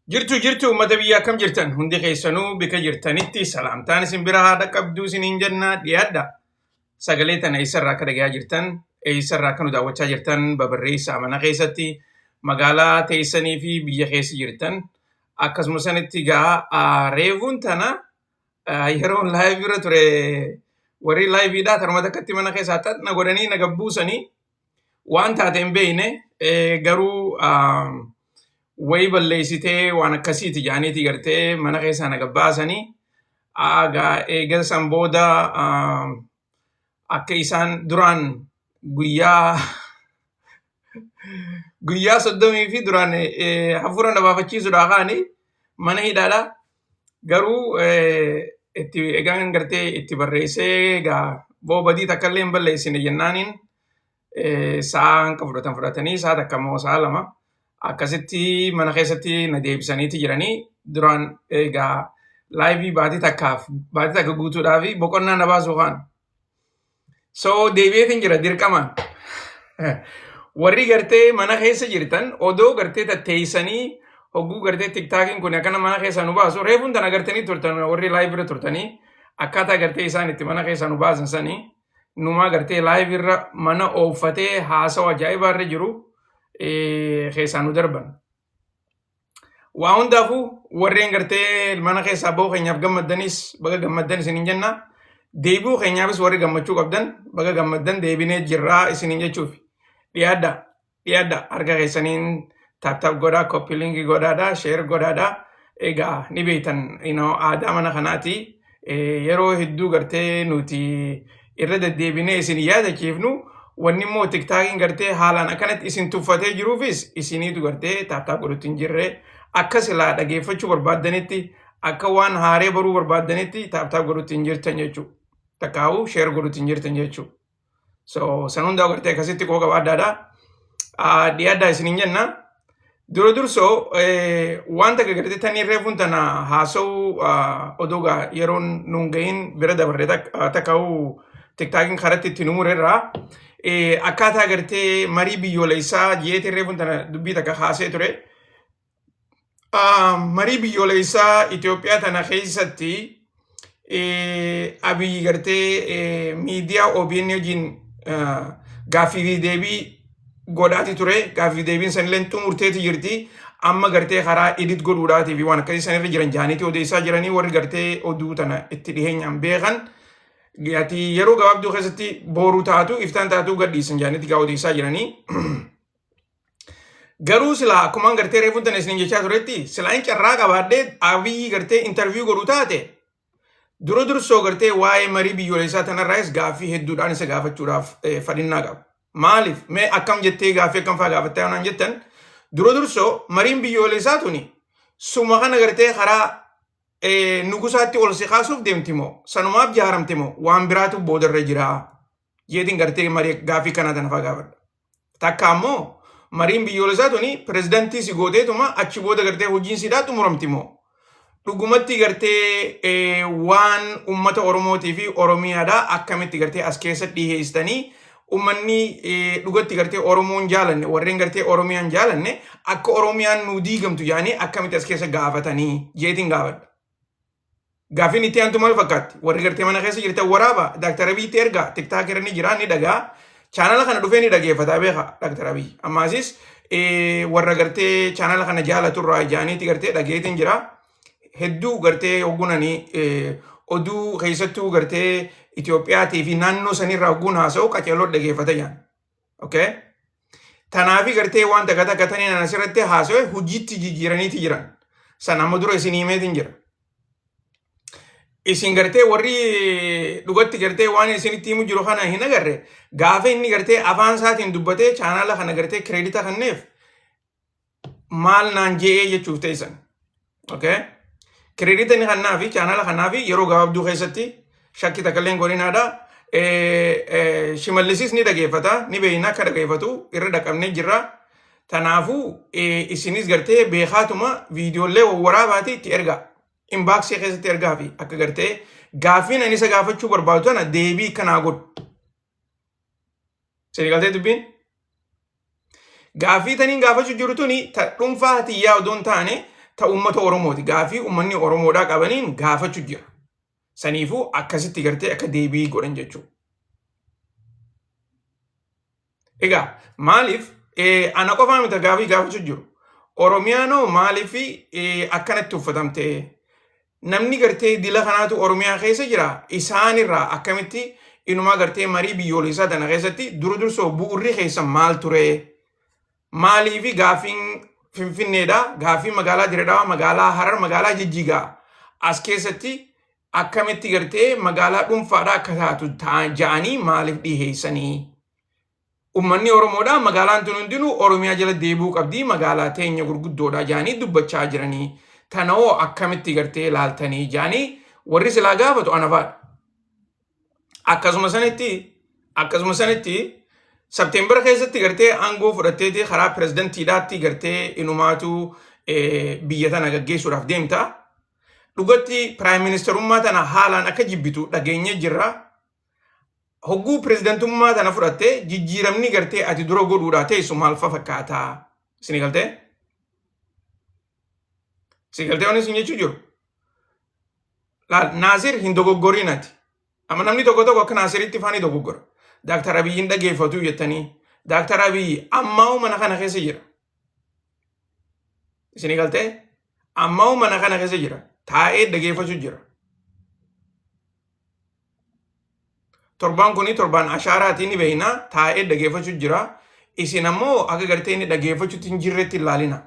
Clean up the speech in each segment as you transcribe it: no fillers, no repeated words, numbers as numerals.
Jirtu jirtu, uummata biyya, akkam jirtan? Hundi keessanuu bika jirtanitti salaamtaan isin bira haadha qabduu isiniin jenna. Dhiyaadha. Sagalee tana eessarraa akka dhagayaa jirtan, eessarraa akka nu daawwachaa jirtan babarreessaa. Mana keessatti, magaalaa teessanii fi biyya keessa jirtan akkasuma sanitti gaa. Reefuun tana yeroon live irra ture, warri liveiidhaa tanuma takkatti mana keessaa xaxna godhanii na gabbuusanii. Waan taate hin beekne, garuu wayi balleessitee waan akkasiiti jaaniiti gartee mana keessaa na gabbaasanii. Egaa eega san booda akka isaan duraan guyyaa 30 fi duraan hafuura na baafachiisuudhaa kaani mana hidhaadha. Garuu itti egaan gartee itti barreessee egaa boo badii takka illee hin balleessine jennaaniin, sa'a hanqa fudhatan fudhatanii, sa'a 1 immoo sa'a 2 akkasitti mana keessatti na deebisaniiti jiranii. Duraan egaa live baatii takkaaf, baatii 1 guutuudhaa fi boqonnaa na baasuu kaan. So deebi'eetiin jira dirqamaan. Warri gartee mana keessa jirtan odoo gartee tatteessanii hogguu gartee TikTokiin kun akkana mana keessaa nu baasu, reefuun tana gartanii turtan, warri live irra turtanii akkaataa gartee isaan itti mana keessaa nu baasan sanii, numaa gartee live irra mana ooffatee haasawa ajaa'ibaa irra jiru keessaa nu darban. Waa hundaafuu warreen gartee mana keessaa bahuu keenyaaf gammaddanis baga gammaddan isiniin jenna. Deebi'uu keenyaafis warri gammachuu qabdan baga gammaddan, deebinee jirraa isiniin jechuuf. Dhiyaadha, dhiyaadha, harka keessaniin tap tap godhaa, copy link godhaadha, share godhaadha. Egaa ni beektan, aadaa mana kanaati. Yeroo hedduu gartee nuti irra deddeebinee isin yaadachiifnu, wanni immoo TikTokiin gartee haalaan akkanatti isin tuffatee jiruufis isiniitu gartee tap tap godhutti hin jirre. Akka silaa dhageeffachuu barbaaddanitti, akka waan haaree baruu barbaaddanitti tap tap godhutti hin jirtan jechuudha. Takkaa'uu share godhutti hin jirtan jechuudha. So san hundaa gartee akkasitti qooqa qabaadhaadha. Dhiyaadhaa isiniin jenna. Dura dursoo waan takka gartee tanii reefuun tana haasa'uu odoo gaa yeroon nuun gahin bira dabarre, takkaa'uu TikTokiin karatti itti nu murerraa akkaataa gartee marii biyyoolessaa ji'eetiin reefuun tana dubbii takka haasee ture. Marii biyyoolessaa Itoophiyaa tana keessatti Abiyyi gartee miidiyaa OBN wajjin gaaffii fi deebii godhaati ture. Gaaffii fi deebiin sanillee xumurteeti jirti. Amma gartee karaa edit godhuudhaatii fi waan akkasii sanirra jiran jaaniiti odeessaa jiranii warri gartee oduu tana itti dhiheenyaan beekan. Ati yeroo gabaabduu keessatti booruu taatu, iftaan taatu gadhiisan jaaniiti gaa odeessaa jiranii. Garuu silaa akkumaan gartee reefuun tana isiniin jechaa turetti, silaa hin carraa qabaadhee Abiyyi gartee interview godhu taate, dura dursoo gartee waa'ee marii biyyoolessaa tanarraayis gaaffii hedduudhaan isa gaafachuudhaaf fadhinnaa qaba. Maaliif? Mee akkam jettee gaaffii akkam fa'aa gaafattee waan jettan, dura dursoo mariin biyyoolessaa tuni suma kana gartee karaa nugusaatti ol si kaasuuf deemti moo, sanumaaf jaaramte moo, waan biraatu boodarra jira jeetiin gartee marii gaaffii kanaa tana fa'aa gaafadha. Takka ammoo mariin biyyoolessaa tuni pirezidantii si gooteetuma achi booda gartee hojiin siidhaa xumuramti moo, dhugumatti gartee waan ummata Oromootii fi Oromiyaadhaa akkamitti gartee as keessa dhiheessitanii, ummanni dhugatti gartee Oromoon jaalanne, warreen gartee Oromiyaan jaalanne akka Oromiyaan nu diigamtu yaanii akkamitti as keessa gaafatanii jeetiin gaafadha. Gaaffiin itti aantu maal fakkaatti? Warri gartee mana keessa jirtan waraaba Dr. Abiyyitti ergaa. TikTok irra ni jira, ni dhagaa. Chaanala kana dhufee ni dhageeffataa beeka Dr. Abiy. Ammaasis warra gartee chaanala kana jaalatu irraa ijaaniiti gartee dhageetiin jira. Hedduu gartee hoggunanii oduu keessattuu gartee Itoophiyaatii fi naannoo sanirraa hogguun haasa'u qaceeloo dhageeffata jaan. Okay? Tanaafi gartee waan takka takka taniin asirratti haasa'e hojiitti jijjiiraniiti jiran. San amma dura isin himeetiin jira. Isin gartee warri dhugatti gartee waan isinitti himu jiru kana hin agarre, gaafa inni gartee afaan isaatiin dubbatee chaanala kana gartee credit kanneef maal naan je'ee jechuuf teessan. Okay? Credit inni kannaa fi chaanala kanaa fi yeroo gabaabduu keessatti shakkii takka illee hin godhinaadha. Shimallisis ni dhageeffata, ni beeyna akka dhageeffatu irra dhaqabnee jirra. Kanaafuu isinis gartee beekaatuma viidiyoolee waraabaati itti ergaa. Inbox keessatti ergaa fi akka gartee gaaffiin ani isa gaafachuu barbaadu tana deebii kanaa godhu. Isin galtee dubbiin? Gaaffii taniin gaafachuu jiru tuni ta dhuunfaa tiyyaa odoo hin taane Ta uummata Oromooti. Gaafii uummanni Oromoodhaa qabaniin gaafachuu jira. Saniifuu akkasitti gartee akka deebii godhan jechuudha. Egaa maaliif ana qofaa miti gaafii gaafachuu jiru. Oromiyaanoo maaliif akkanatti uffatamte? Namni gartee dila kanaatu Oromiyaa keessa jira. Isaanirraa akkamitti inumaa gartee marii biyyoolessaa tana keessatti dura dursoo bu'urri keessa maal ture? Maaliif gaafiin Finfinneedha? Gaafii magaalaa Diredawaa, magaalaa Harar, magaalaa Jijjigaa as keessatti akkamitti gartee magaalaa dhuunfaadhaa akka taatu ja'anii maaliif dhiheessanii? Uummanni Oromoodhaa magaalaan tun hundinuu Oromiyaa jala deebi'uu qabdii magaalaa teenya gurguddoodha ja'anii dubbachaa jiranii. Tana hoo akkamitti gartee laaltanii ja'anii warri silaa gaafatu ana faadha. Akkasuma sanitti Septeembara keessatti gartee aangoo fudhatteeti karaa pirezidantiidhaatti gartee inumaatu biyya tana gaggeessuudhaaf deemta. Dhugatti prime ministerummaa tana haalaan akka jibbitu dhageenye jirra. Hogguu pirezidantummaa tana fudhattee jijjiiramni gartee ati dura godhuudhaa teessu maal fa fakkaataa? Isin galtee? Isin galtee waan isin jechuu jiru? Laal, Naasir hin dogoggoriin ati. Amma namni tokko tokko akka Naasiritti faani dogoggora. Daaktar Abiyyiin dhageeffatu jettanii. Daaktar Abiyyi ammaa'u mana kana keessa jira. Isin galtee? Ammaa'u mana kana keessa jira. Taa'ee dhageeffachuu jira. Torbaan kuni torbaan ashaaraatiin ni beekna. Taa'ee dhageeffachuu jira. Isin ammoo akka gartee inni dhageeffachuutti hin jirretti ilaalina.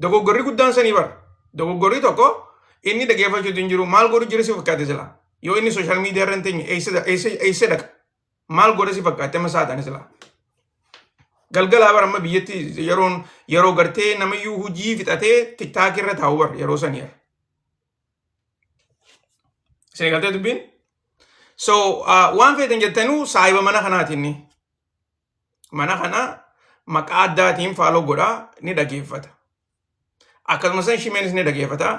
Dogoggorri guddaan sanii bara. Dogoggorri tokko inni dhageeffachuutti hin jiru maal godhu jira si fakkaate sila. Yoo inni social media irra hin teenye eessa dhaqa? Maal godha si fakkaate amma saatan sila. Galgalaa bara amma biyyatti yeroon yeroo gartee namayyuu hojii fixatee TikTok irra taa'u bara yeroo sanii. Isin galtee dubbiin? So waan feetan jettanuu saahiba mana kanaati inni. Mana kana maqaa addaatiin follow godhaa ni dhageeffata. Akkasumas shimeenis ni dhageeffata.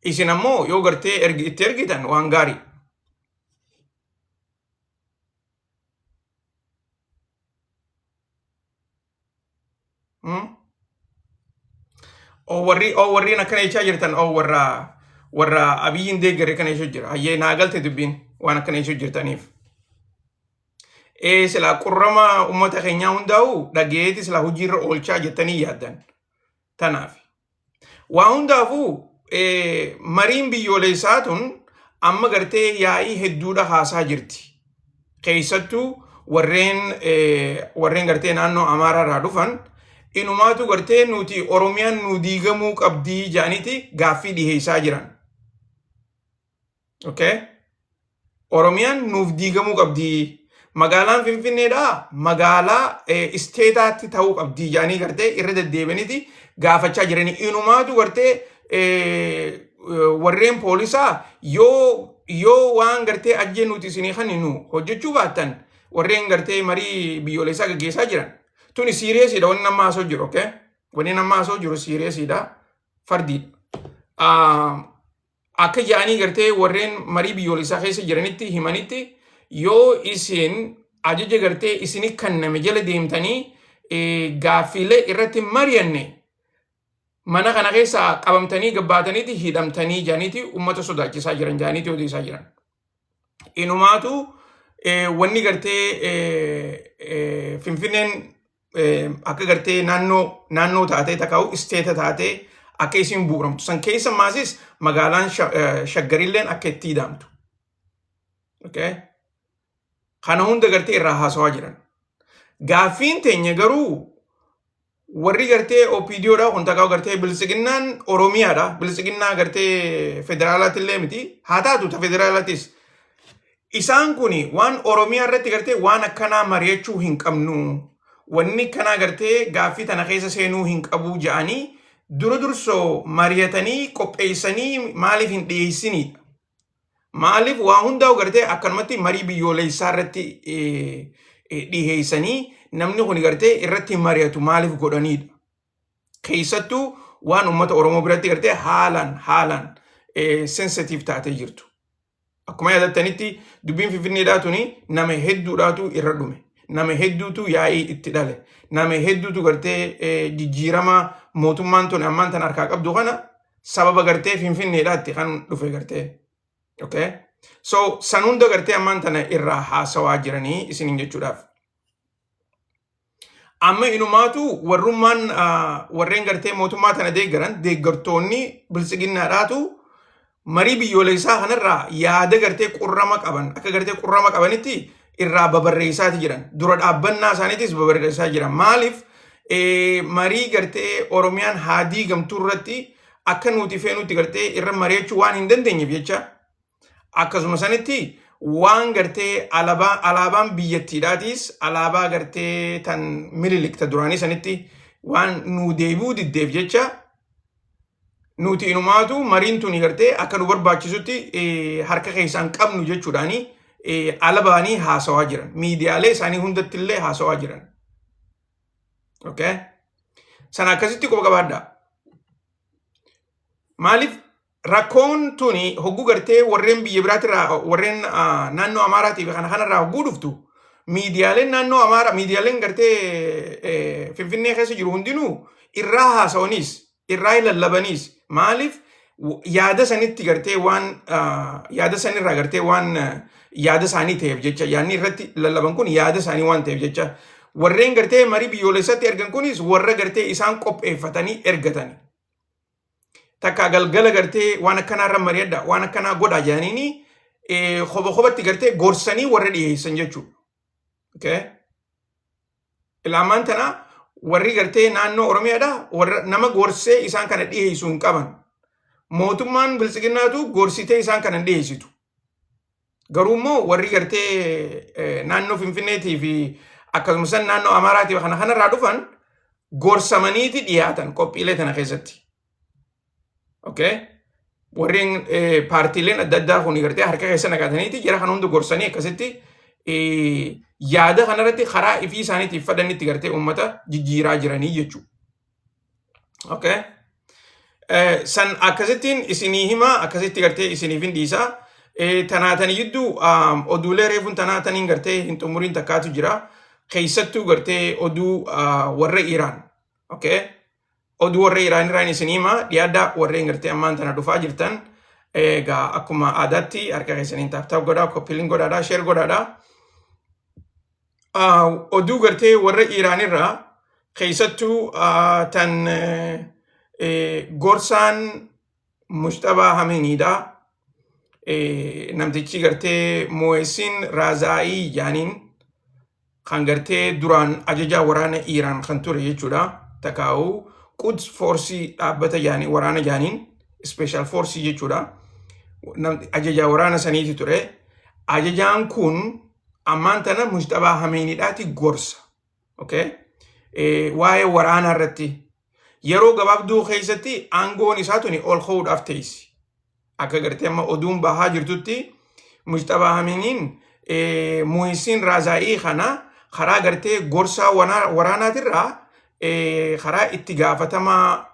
Isin ammoo yoo gartee itti ergitan waan gaarii. Oo warri oo warriin akkana jechaa jirtan oo warra Abiyyiin deeggarre kana jechuu jira. Hayyee naa galte dubbiin waan akkana jechuu jirtaniif. Ee silaa qurrama uummata keenyaa hundaa'u dhageeti silaa hojiirra oolchaa jettanii yaaddan. Tanaaf. Waa hundaafuu mariin biyyoolessaa tun amma gartee yaa'ii hedduudha haasaa jirti. Keessattuu warreen gartee naannoo Amaaraa irraa dhufan inumaatu gartee nuti Oromiyaan nu diigamuu qabdii jedhaniiti gaaffii dhiheessaa jiran. Okay? Oromiyaan nuuf diigamuu qabdi. Magaalaan Finfinneedhaa magaalaa isteetaatti ta'uu qabdi jedhanii gartee irra deddeebi'aniiti gaafachaa jiranii. Inumaatu gartee warreen poolisaa yoo waan gartee ajjee nuti isinii kanninu hojjechuu baattan warreen gartee marii biyyoolessaa gaggeessaa jiran. Tuni seriousiidha wanni nama haasoo jiru. Okay? Wanni nama haasoo jiru seriousiidha. Fardiidha. Akka jedhanii gartee warreen marii biyyoolessaa keessa jiranitti himanitti yoo isin ajaja gartee isini kenname jala deemtanii gaaffiilee irratti mari'anne mana kana keessaa qabamtanii gabbaataniiti hidhamtanii jedhaniiti uummata sodaachisaa jiran jedhaniiti odeessaa jiran. Inumaatu wanni gartee Finfinneen akka gartee naannoo taatee takkaa'u isteeta taatee akka isin bu'uuramtu. San keessa maasis magaalaan Shaggarilleen akka itti hidhamtu. Okay? Kana hunda gartee irraa haasawaa jiran. Gaaffiin teenya garuu warri gartee OPDOdha kun takkaa'u gartee biltsiginnaan Oromiyaadha. Biltsiginnaa gartee federaalaatti illee miti. Haa taatu ta federaalaattis. Isaan kun waan Oromiyaa irratti gartee waan akkanaa mari'achuu hin qabnu. Wanni akkanaa gartee gaaffii tana keessa seenuu hin qabu jedhanii dura dursoo mari'atanii qopheessanii maaliif hin dhiyeessinidha. Maaliif waa hundaa'u gartee akkanumatti marii biyyoolessaa irratti dhiyeessanii namni kun gartee irratti mari'atu maaliif godhanidha. Keessattuu waan uummata Oromoo biratti gartee haalaan sensitive taatee jirtu. Akkuma yaadattanitti dubbiin Finfinneedhaa tuni nama hedduudhaatu irra dhume. Nama hedduutu yaa'ii itti dhale. Nama hedduutu gartee jijjiirama mootummaan tun ammaan tan harkaa qabdu kana sababa gartee Finfinneedhaatti kan dhufe gartee. Okay? So san hunda gartee ammaan tana irraa haasawaa jiranii isiniin jechuudhaaf. Amma inumaatu warrummaan warreen gartee mootummaa tana deeggaran, deeggartoonni biltsiginnaadhaatu, marii biyyoolessaa kanarraa yaada gartee qurrama qaban akka gartee qurrama qabanitti irraa babarreessaati jiran. Dura dhaabbannaa isaaniitis babarreessaa jiran. Maaliif? Marii gartee Oromiyaan haa diigamtuu irratti akka nuti feenutti gartee irra mari'achuu waan hin dandeenyeef jecha, akkasuma sanitti waan gartee alaabaan biyyattiidhaatis alaabaa gartee tan Minilik ta duraanii sanitti waan nu deebi'uu diddeef jecha, nuti inumaatu mariin tuni gartee akka nu barbaachisutti harka keessaan qabnu jechuudhaani ala ba'anii haasawaa jiran. Miidiyaalee isaanii hundatti illee haasawaa jiran. Okay? Sana akkasitti quba qabaadhaa. Maaliif? Rakkoon tuni hogguu gartee warreen biyya biraatirraa, warreen naannoo Amaaraatii fi kana kanarraa hogguu dhuftu, miidiyaaleen naannoo Amaaraa, miidiyaaleen gartee Finfinnee keessa jiru hundinuu irraa haasawaniis irraa lallabaniis. Maaliif? Yaada sanitti gartee waan yaada sanirraa gartee waan yaada isaanii ta'eef jecha, yaadni irratti lallaban kun yaada isaanii waan ta'eef jecha, warreen gartee marii biyyoolessatti ergan kunis warra gartee isaan qopheeffatanii ergatani. Takka galgala gartee waan akkanaa irra mari'adha, waan akkanaa godha jedhaniini kopha kophatti gartee gorsanii warra dhiyeessan jechuudha. Okay? Ilaamaan tana warri gartee naannoo Oromiyaadha warra nama gorsee isaan kana dhiyeessu hin qaban. Mootummaan biltsiginnaatu gorsitee isaan kana hin dhiyeessitu. Garuu immoo warri gartee naannoo Finfinneetii fi akkasumas naannoo Amaaraatii kana kanarraa dhufan gorsamaniiti dhiyaatan qophiilee tana keessatti. Okay? Warreen paartiileen adda addaa kun gartee harka keessa naqataniiti jara kana hunda gorsanii akkasitti yaada kanarratti karaa ifii isaaniitiif fadhanitti gartee uummata jijjiiraa jiranii jechuudha. Okay? San akkasittiin isinii hima, akkasitti gartee isiniif hin dhiisa. Tanaatanii jidduu oduulee reefuun tanaataniin gartee hin xumuriin takkaatu jira. Keessattuu gartee oduu warra Iraan. Okay? Oduu warra Iraan irraan isinii hima. Dhiyaadhaa warreen gartee ammaan tana dhufaa jirtan. Egaa akkuma aadaatti harka keessaniin tap tap godhaa, copy link godhaadhaa, share godhaadhaa. Oduu gartee warra Iraan irraa, keessattuu tan gorsaan Mujtabaa Haminiidha. Namtichi gartee Mo'esin Raazaa'ii jaaniin kan gartee duraan ajajaa waraana Iraan kan ture jechuudha. Takaa'u Quds Force dhaabbata jaanii, waraana jaaniin, Special Force jechuudha. Ajajaa waraana saniiti ture. Ajajaan kun ammaan tana Mujtabaa Haminiidhaati gorsa. Okay? Waa'ee waraanaa irratti yeroo gabaabduu keessatti aangoon isaa tuni ol ka'uudhaaf teessi. Akka gartee amma oduun bahaa jirtutti, Mujtabaa Haminiin Muhisin Raazaa'ii kana karaa gartee gorsaa waraanaatirraa karaa itti gaafatamaa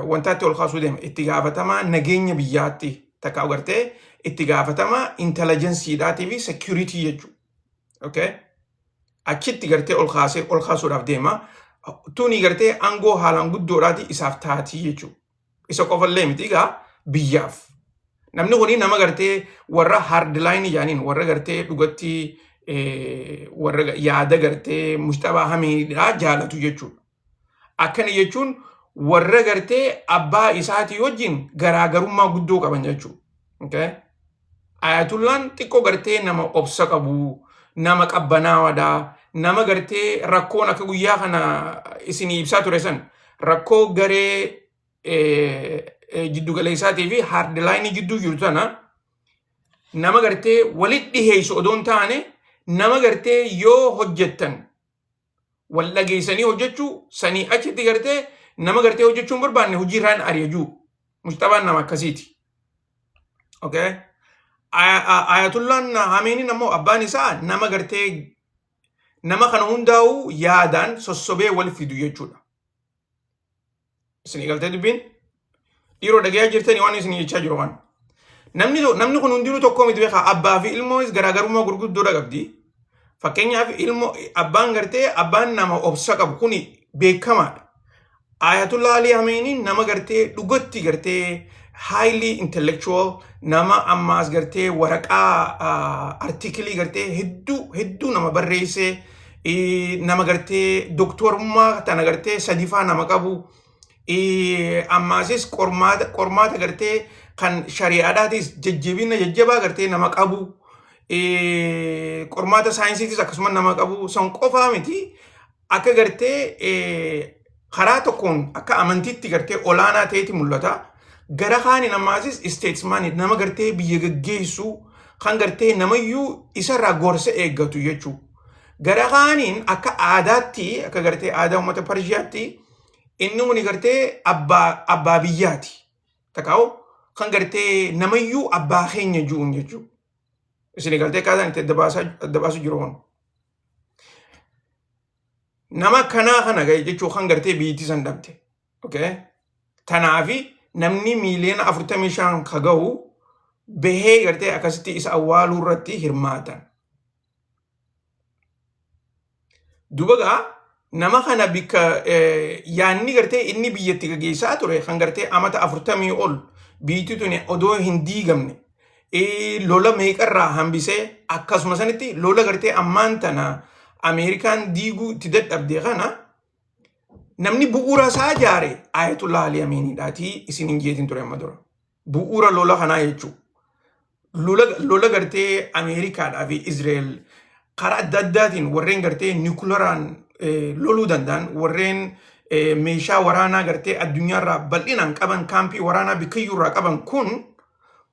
wantaatti ol kaasuu deema. Itti gaafatamaa nageenya biyyaatti, takka gartee itti gaafatamaa intelligencedhaatii fi security jechuudha. Okay? Achitti gartee ol kaasee ol kaasuudhaaf deema. Tuni gartee aangoo haalaan guddoodhaati isaaf taatii jechuudha. Isa qofallee miti egaa, biyyaaf. Namni kuni nama gartee warra hardline jaaniin, warra gartee dhugatti warra yaada gartee Mujtabaa Hamiidhaa jaalatu jechuudha. Akkana jechuun warra gartee abbaa isaatii wajjin garaagarummaa guddoo qaban jechuudha. Okay? Ayatullaan xiqqoo gartee nama obsa qabu, nama qabbanaawaadha, nama gartee rakkoon akka guyyaa kana isinii ibsaa ture san, rakkoo garee jiddugaleessaatii fi hardline jidduu jiru tana nama gartee walitti dhiheessu odoo hin taane, nama gartee yoo hojjettan wal dhageessanii hojjechuu, sanii achitti gartee nama gartee hojjechuu hin barbaanne hojii irraan ari'ajuu. Mujtabaan nama akkasiiti. Okay? Ayatullaan Hameeniin ammoo, abbaan isaa, nama gartee nama kana hundaa'uu yaadaan sossobee wal fidu jechuudha. Isin galtee dubbiin? Dhiiroo, dhagayaa jirtanii waan isin jechaa jiru waan. Namni kun hundinuu tokko miti beekaa, abbaa fi ilmoonis garaagarummaa gurguddoodha qabdi. Fakkeenyaaf, ilmo abbaan gartee abbaan nama obsa qabu kuni beekamaadha. Ayatollah Ali Khamenei nama gartee dhugatti gartee highly intellectual nama, ammaas gartee waraqaa article gartee hedduu hedduu nama barreesse, nama gartee doktorummaa tana gartee sadifaa nama qabu, ammaasis qormaata gartee kan shari'aadhaatis jajjabina jajjabaa gartee nama qabu, qormaata saayinsiitis akkasuma nama qabu. San qofaa miti, akka gartee karaa tokkoon akka amantiitti gartee olaanaa ta'eeti mul'ata. Gara kaaniin ammaasis statesman, nama gartee biyya gaggeessu, kan gartee namayyuu isarraa gorsa eeggatu jechuudha. Gara kaaniin akka aadaatti, akka gartee aadaa uummata Parshiyaatti, inni kuni gartee abbaa biyyaati. Takaa'u kan gartee namayyuu abbaa keenya jiruun jechuudha. Isin gartee akkaataan itti adda baasu jiru kun. Nama akkanaa kana jechuun kan gartee biyyattii san dhabde. Okay? Tanaafi namni miiliyoona 45 ka gahu bahee gartee akkasitti isa awwaaluu irratti hirmaatan. Duba gaa nama kana bikka yaanni gartee inni biyyatti gaggeessaa ture, kan gartee amata 40 ol biyyatti tuni odoo hin diigamne lola meeqarraa hambisee, akkasuma sanitti lola gartee ammaan tana Ameerikaan diiguu itti dadhabde kana namni bu'uura isaa jaare Ayatollah Ali Khameneiidhaatii isin hin jeetin ture amma dura. Bu'uura lola kanaa jechuudha. Lola gartee Ameerikaadhaa fi Israa'el karaa adda addaatiin warreen gartee niikularaan loluu danda'an, warreen meeshaa waraanaa gartee addunyaarraa bal'inaan qaban, kaampii waraanaa bikkayyuurraa qaban kun,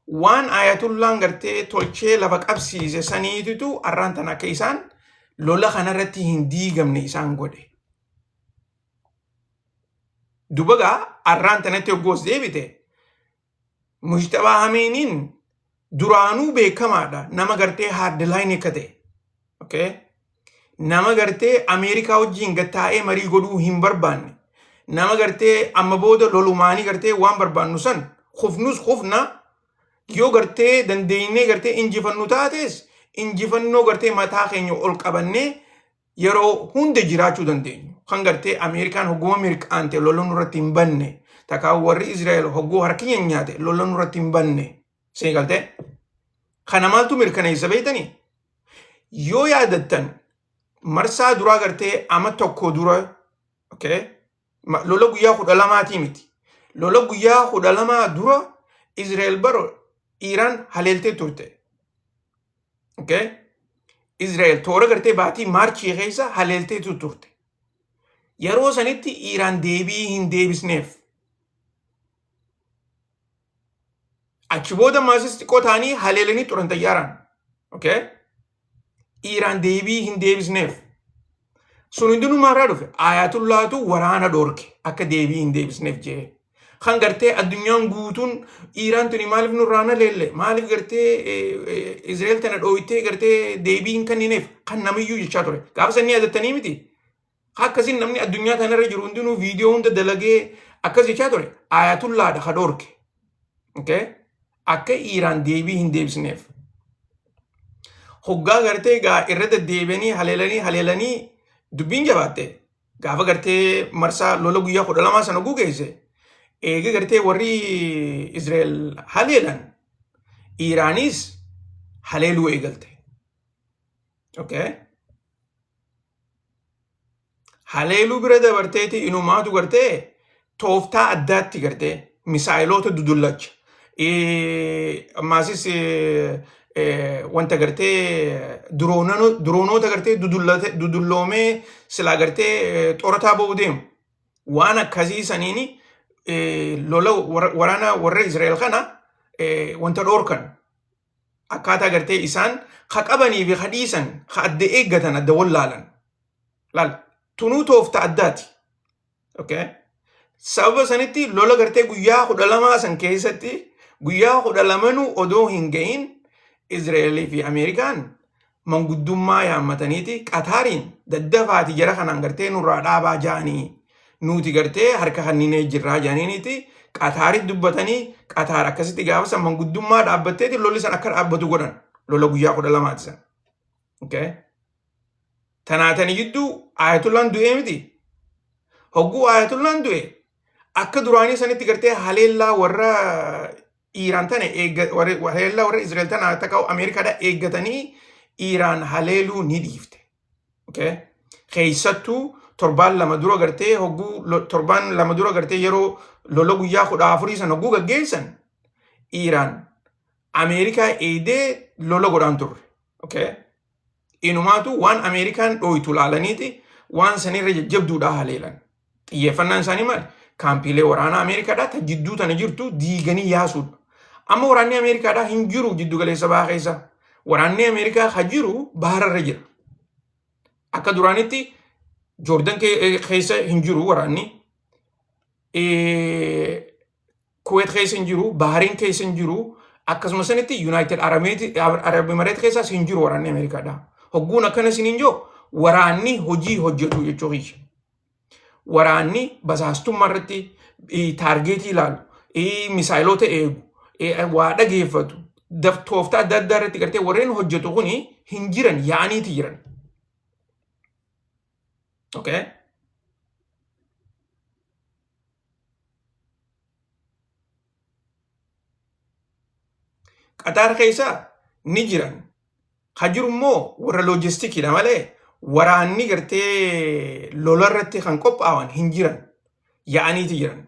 waan Ayatollaan gartee tolchee lafa qabsiise saniititu arraan tan akka isaan lola kanarratti hin diigamne isaan godhe. Duba gaa arraan tanatti hoggoos deebite, Mujtabaa Khameneiin duraanuu beekamaadha, nama gartee hardline akka ta'e. Okay? Nama gartee Ameerikaa wajjin gattaa'ee marii godhuu hin barbaanne. Nama gartee amma booda lolumaanii gartee waan barbaannu san kufnus kufna, yoo gartee dandeenyee gartee injifannu taates, injifannoo gartee mataa keenya ol qabannee yeroo hunda jiraachuu dandeenyu. Kan gartee Ameerikaan hogguma mirqaante lola nurratti hin banne. Takkaa warri Israa'el hogguu harki nyaate lola nurratti hin banne. Isin galtee? Kana maaltu mirkaneessa beektanii? Yoo yaadattan, marsaa duraa gartee ama tokko dura, okay, lola guyyaa 12tii miti. Lola guyyaa 12 dura Israa'el baro Iiraan haleeltee turte. Okay? Israa'el toora gartee baatii Maarchii keessa haleelteetu turte. Yeroo sanitti Iiraan deebii hin deebisneef. Achi booda maasis xiqqoo ta'anii haleelanii turan xayyaaraan. Okay? Iiraan deebii hin deebisneef. Sun hundinumaarraa dhufe. Ayatullaatu waraana dhoorke akka deebii hin deebisneef jee. Kan gartee addunyaan guutuun Iiraan tuni maaliif nurraa na leelle, maaliif gartee Israa'el tana dhooytee gartee deebii hin kennineef kan namiyyuu jechaa ture. Gaafa sanni yaadattanii miti. Akkasiin namni addunyaa tanarra jiru hundinuu viidiyoo hunda dalagee akkas jechaa ture. Ayatullaadha ka dhoorke. Okay? Akka Iiraan deebii hin deebisneef. Hoggaa gartee gaa irra deddeebi'anii haleelanii haleelanii dubbiin jabaatte. Gaafa gartee marsaa lola guyyaa 12 sana gugeesse, eega gartee warri Israa'el haleelan, Iiraanis haleeluu eegalte. Okay? Haleeluu bira dabarteeti inumaatu gartee tooftaa addaatti gartee misaayiloota dudullacha. Ammaasis wanta gartee drone oota gartee dudulloomee silaa gartee xorataa ba'uu deemu. Waan akkasii saniini lola waraana warra Israa'el kana wanta dhoorkan. Akkaataa gartee isaan ka qabanii fi ka dhiisan, ka adda eeggatan, adda wallaalan. Laal, tunuu toofta addaati. Okay? Sababa sanitti lola gartee guyyaa 12 san keessatti, guyyaa 12nuu odoo hin gahin, Israa'elii fi Ameerikaan manguddummaa yaammataniiti Qataariin daddafaati jara kanaan gartee nurraa dhaabaa ja'anii, nuti gartee harka kanninee jirraa ja'aniiniiti Qataarit dubbatanii. Qataar akkasitti gaafa san manguddummaa dhaabbatteeti lolli san akka dhaabbatu godhan, lola guyyaa 12ti san. Okay? Tanaatani jidduu Ayatollaan du'ee miti. Hogguu Ayatollaan du'e akka duraanii sanitti gartee haleellaa warra Iiraan tana haleellaa warra Israa'el tana takka Ameerikaadhaa eeggatanii Iiraan haleeluu ni dhiifte. Okay? Keessattuu torbaan lama dura gartee hogguu torbaan lama dura gartee yeroo lola guyyaa 14 sana hogguu gaggeessan Iiraan Ameerikaa eegdee lola godhaan turre. Okay? Inumaatu waan Ameerikaan dhooytu laalaniiti waan sanirra jajjabduudhaa haleelan. Xiyyeeffannaan isaanii maali? Kaampiilee waraanaa Ameerikaadhaa ta jidduu tana jirtu diiganii yaasuudha. Amma waraanni Ameerikaadhaa hin jiru jiddu galeessa bahaa keessa. Waraanni Ameerikaa ha jiru bahararra jira. Akka duraanitti Joordan keessa hin jiru waraanni. Kuweet keessa hin jiru, Bahariin keessa hin jiru, akkasuma sanitti Yuunaayitid Arab Emireet keessaas hin jiru waraanni Ameerikaadha. Hogguun akkana isiniin jiru waraanni hojii hojjetu jechuu kiyya. Waraanni basaastummaa irratti taargeetii ilaalu, misaayiloota eegu, waa dhageeffatu, tooftaa adda addaa irratti gartee warreen hojjetu kuni hin jiran yaa'aniiti jiran. Okay? Qaxaar keessa ni jiran. Ka jiru immoo warra loojistikiidha malee waraanni gartee lola irratti kan qophaawan hin jiran. Yaa'aniiti jiran.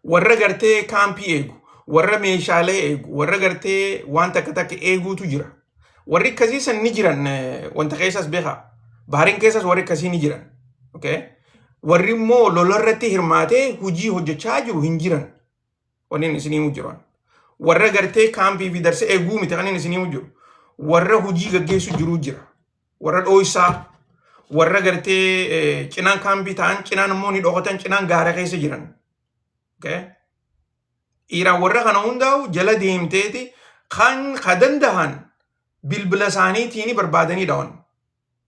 Warra gartee kaampii eegu, warra meeshaalee eegu, warra gartee waan takka takka eeguutu jira. Warri akkasii san ni jiran wanta keessas beekaa. Baariin keessas warri akkasii ni jiran. Okay? Warri immoo lola irratti hirmaatee hojii hojjechaa jiru hin jiran. Wanni inni isinii himu jiru. Warra gartee kaampii fi darsa eeguu miti kan inni isinii himu jiru. Warra hojii gaggeessu jiru jira. Warra dhooysaa, warra gartee cinaan kaampii ta'an, cinaan immoo ni dhokatan, cinaan gaara keessa jiran. Okay? Iiraan warra kana hundaa'u jala deemteeti kan ka dandahan bilbila isaaniitiin barbaadanii dhawan.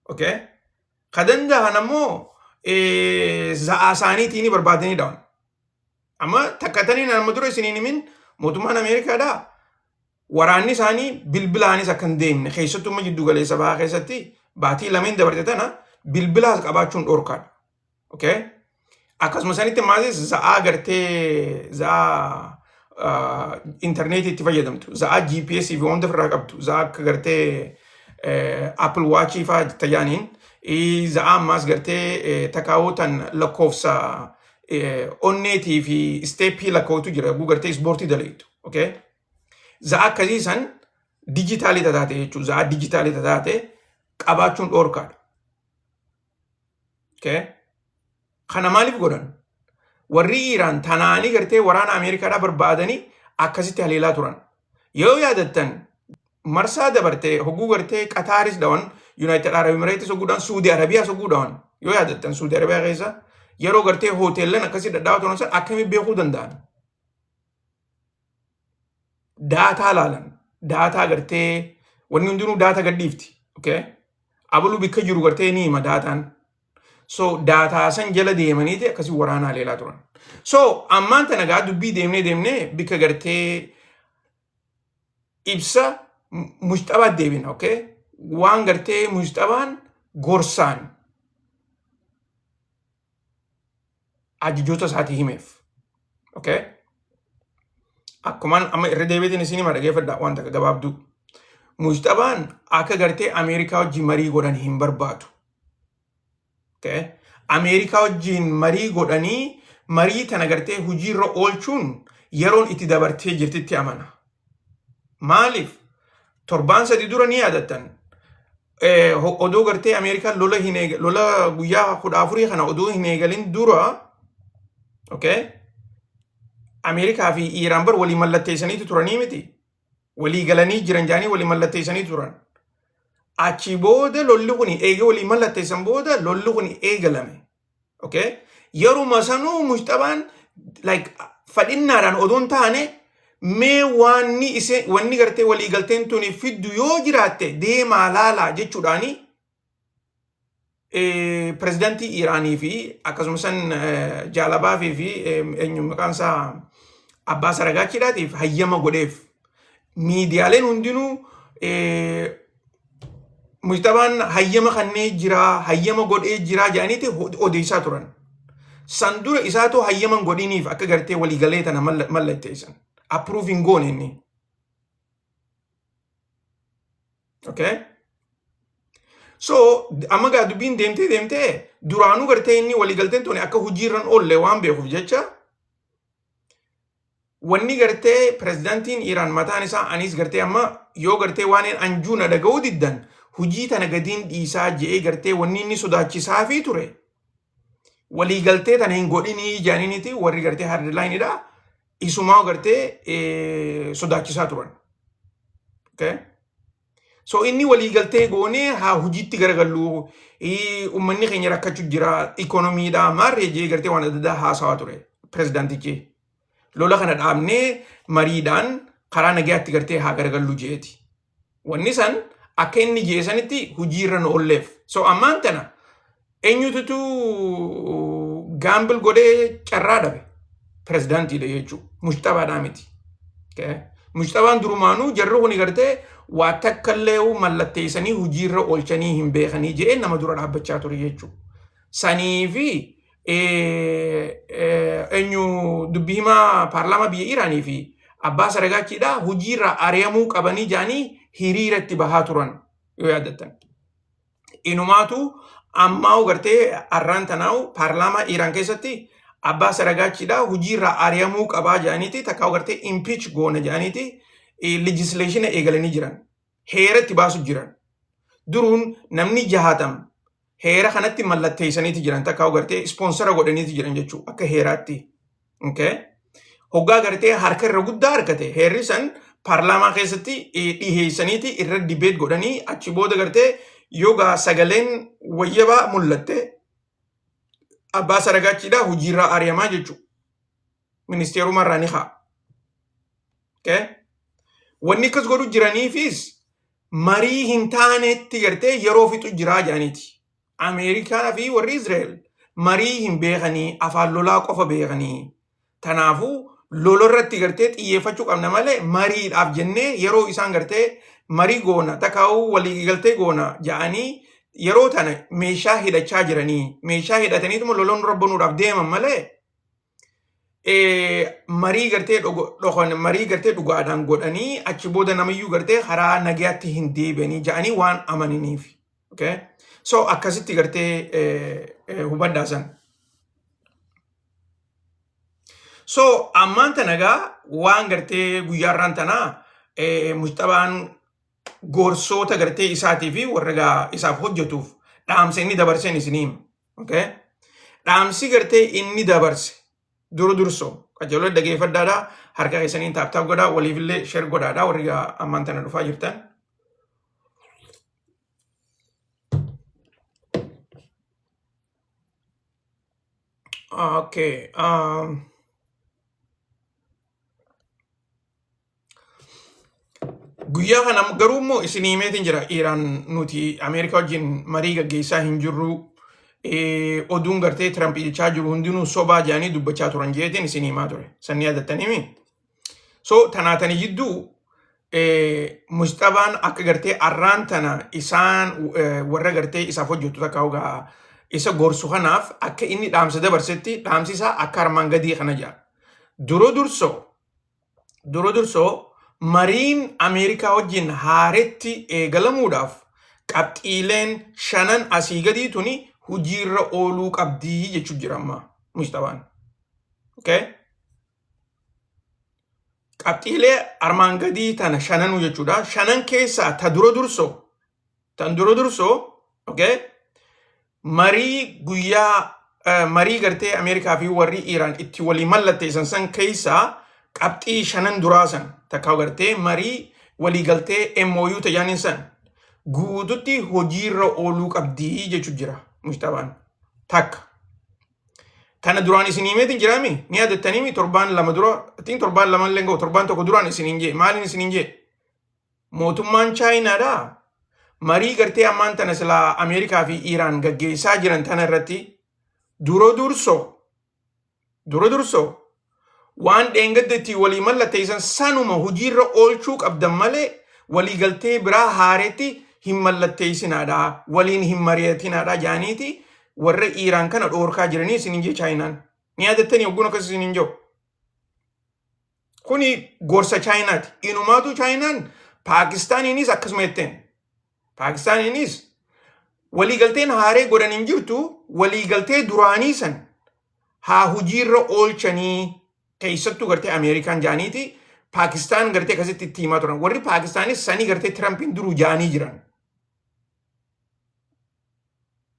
Okay? Ka dandahan ammoo za'aa isaaniitiin barbaadanii dhawan. Amma takka taniin amma dura isiniin himin mootummaan Ameerikaadhaa waraanni isaanii bilbilaanis akka hin deemne keessattuu amma jiddu galeessa bahaa keessatti baatii lameen dabarte tana bilbilaas qabaachuun dhorkaadha. Okay? Akkasuma sanitti maasis za'aa gartee za'aa intarneetii itti fayyadamtu za'aa GPS fi wanta ofirraa qabdu za'aa akka gartee Apple Watch fa'aa tajaaniin za'aa ammaas gartee takaawuu tan lakkoofsa onneetii fi isteeppii lakkootu jira yogguu gartee ispoortii dalaytu. Okay? Za'a akkasii san dijitaalii tataate jechuudha. Za'a dijitaalii tataate qabaachuun dhoorkaadha. Okay? Kana maaliif godhan? Warri Iiraan tanaanii gartee waraana Ameerikaadhaa barbaadanii akkasitti haleelaa turan. Yoo yaadattan marsaa dabarte hogguu gartee Qataaris dhawan, Yuunaayitid Arab Emireetis hogguu dhawan, Suudi Arabiyaas hogguu dhawan. Yoo yaadattan Suudi Arabiyaa keessa yeroo gartee hoteellan akkasii dhadhaa'aa turan san akkamiin beekuu danda'an? Daataa laalan. Daataa gartee wanni hundinuu daataa gadhiifti. Okay? Abaluu bikka jiru gartee ni hima daataan. So daataa san jala deemaniiti akkasii waraana haleelaa turan. So ammaan tana gaa dubbii deemnee deemnee bikka gartee ibsa mujxabaa deebina. Okay? Waan gartee mujxabaan gorsaan ajajoota isaatii himeef. Okay? Akkumaan amma irra deebiitiin isin hima dhageeffadhaa waan takka gabaabduu. Mujxabaan akka gartee Ameerikaa wajjin marii godhan hin barbaadu. Okay? Ameerikaa wajjin marii godhanii marii tana gartee hojiirra oolchuun yeroon itti dabartee jirtitti amana. Maaliif? Torbaan sadi dura ni yaadattan. Odoo gartee Ameerikaan lola hin lola guyyaa 14 kana odoo hin eegalin dura okay? Ameerikaa fi Iiraan bar walii mallatteessaniitu turanii miti. Walii galanii jiran jaanii walii mallatteessanii turan. Achi booda lolli kun eega walii mallatteessan booda lolli kun eegalame. Okay? Yeruma sanuu mujtabaan like fadhinnaadhaan odoo hin taane mee waanni ise wanni gartee walii galteen tuni fiddu yoo jiraatte deemaa laalaa jechuudhaani pirezidantii Iiraanii fi akkasuma san Jaalabaafii fi eenyu maqaan isaa Abbaa Saragaachiidhaatiif hayyama godheef. Miidiyaaleen hundinuu Mujtabaan hayyama kannee jiraa, hayyama godhee jiraa jedhaniiti odeessaa turan. San dura isaatu hayyama hin godhiniif akka gartee waliigalee tana mallatteessan. Approve hin goone inni. Okay? So amma gaa dubbiin deemtee deemtee duraanuu gartee inni waliigalteen tuni akka hojiirra hin oolle waan beekuuf jecha, wanni gartee pirezidaantiin Iraan mataan isaa anis gartee amma yoo gartee waan hin anjuu na dhaga'uu diddan hojii tana gadiin dhiisaa je'ee gartee wanni inni sodaachisaafii ture waliigaltee tana hin godhinii jedhaniiniti warri gartee hardline isumaa gartee sodaachisaa turan. Okay? So inni waliigaltee goonee haa hojiitti garagallu, uummanni keenya rakkachuu jira, ikoonomiidha maarree jee gartee waan adda addaa haasawaa ture pirezidaantichi. Lola kana dhaabnee mariidhaan karaa nagayaatti gartee haa garagallu jeeti. Wanni san akka inni jeesanitti hojiirra nu oolleef. So ammaan tana eenyututu gamble godhee carraa dhabe? Pirezidaantiidha jechuudha. Mushxabaadhaa miti. Mushxabaan durumaanuu jarri kuni gartee waa takka illee mallatteessanii hojiirra oolchanii hin beekanii jedhee nama dura dhaabbachaa ture jechuudha. Sanii fi eenyu dubbii himaa paarlaamaa biyya Iraanii fi Abbaa Saragaachiidha hojiirra ari'amuu qabanii jedhanii hiriira itti bahaa turan yoo yaadattan. Inumaatu ammaa gartee arraan tanaa'u paarlaamaa Iraan keessatti Abbaa Saragaachiidha hojiirra ari'amuu qabaa jedhaniiti takka gartee impeach goona jedhaniiti legislation eegalanii jiran. Heera itti baasu jiran. Duruun namni 60 heera kanatti mallatteessaniiti jiran, takka gartee sponsor godhaniiti jiran jechuudha akka heeraatti. Okay? Hoggaa gartee harka irra guddaa argate heerri san paarlaamaa keessatti dhiheessaniiti irra debate godhanii achi booda gartee yogaa sagaleen wayyabaa mul'atte Abbaa Saragaachiidha hojiirraa ari'amaa jechuudha. Ministeerumarraa ni ka'a. Okay? Wanni akkas godhu jiraniifis marii hin taanetti gartee yeroo fixu jiraa jedhaniiti. Ameerikaa fi warri Israa'el marii hin beekanii, afaan lolaa qofa beekanii. Kanaafuu lola irratti gartee xiyyeeffachuu qabna malee mariidhaaf jennee yeroo isaan gartee marii goona takkaa'uu waliigaltee goona jedhanii yeroo tana meeshaa hidhachaa jiranii, meeshaa hidhataniituma lola nurra banuudhaaf deeman malee marii gartee dhokan marii gartee dhugaadhaan godhanii achi booda namayyuu gartee karaa nagayaatti hin deebi'anii jedhanii waan amaniniif. Okay? So akkasitti gartee hubadhaa san. So ammaan tana gaa waan gartee guyyaarraan tanaa Mujtabaan gorsoota gartee isaatii fi warra gaa isaaf hojjetuuf dhaamsa inni dabarseen isinii hima. Okay? Dhaamsi gartee inni dabarse dura dursoo qajeeloo dhageeffadhaadha, harka keessaniin tap tap godhaa, waliifillee share godhaadha warri gaa ammaan tana dhufaa jirtan. Okay. Guyyaa kana garuu immoo isin himeetiin jira, Iraan nuti Ameerikaa wajjin marii gaggeessaa hin jirru, oduun gartee Tiramp jechaa jiru hundinuu sobaa jedhanii dubbachaa turan jeetiin isin himaa ture. Sanni yaadattaniimi. So tanaatanii jidduu Mujtabaan akka gartee arraan tana isaan warra gartee isaaf hojjetu takka hogaa isa gorsu kanaaf akka inni dhaamsa dabarsetti dhaamsi isaa akka armaan gadii kana jedha. Dura dursoo mariin Ameerikaa wajjin haaretti eegalamuudhaaf qabxiileen shanan asii gadii tuni hojiirra ooluu qabdii jechuu jira amma Mujtabaan. Okay? Qabxiilee armaan gadii tana shananuu jechuudha. Shanan keessaa ta dura dursoo tan dura dursoo, okay? Marii guyyaa marii gartee Ameerikaa fi warri Iraan itti walii mallatteessan san keessaa qabxii shanan duraa san takka gartee marii waliigaltee MOU tajaajilin san guututti hojiirra ooluu qabdii jechuu jira Mujtabaan. Takka. Tana duraan isin himeetiin jiraami? Ni yaadattaniimi? Torbaan 2 dura, ittiin torbaan 2 illee ga'u, torbaan 1 duraan isiniin jee. Maaliin isiniin jee? Mootummaan Chaayinaadhaa marii gartee ammaan tana silaa Ameerikaa fi Iraan gaggeessaa jiran tana irratti dura dursoo waan dheengadda ittiin walii mallatteessan sanuma hojiirra oolchuu qabdan malee waliigaltee biraa haareetti hin mallatteessinaadha, waliin hin mari'atinaadha jaaniiti warra Iiraan kana dhoorkaa jiranii isinin jee Chaayinaan. Ni yaadattanii hogguun akkas isinin jiru. Kuni gorsa Chaayinaati. Inumaatu Chaayinaan Paakistaaniinis akkasuma jetteen. Paakistaaniinis waliigalteen haaree godhan hin jirtu, waliigaltee duraanii san haa hojiirra oolchanii, keessattuu gartee Ameerikaan jaaniiti Paakistaan gartee akkasitti itti himaa turan. Warri Paakistaanis sanii gartee Tirampiin duruu jaanii jiran.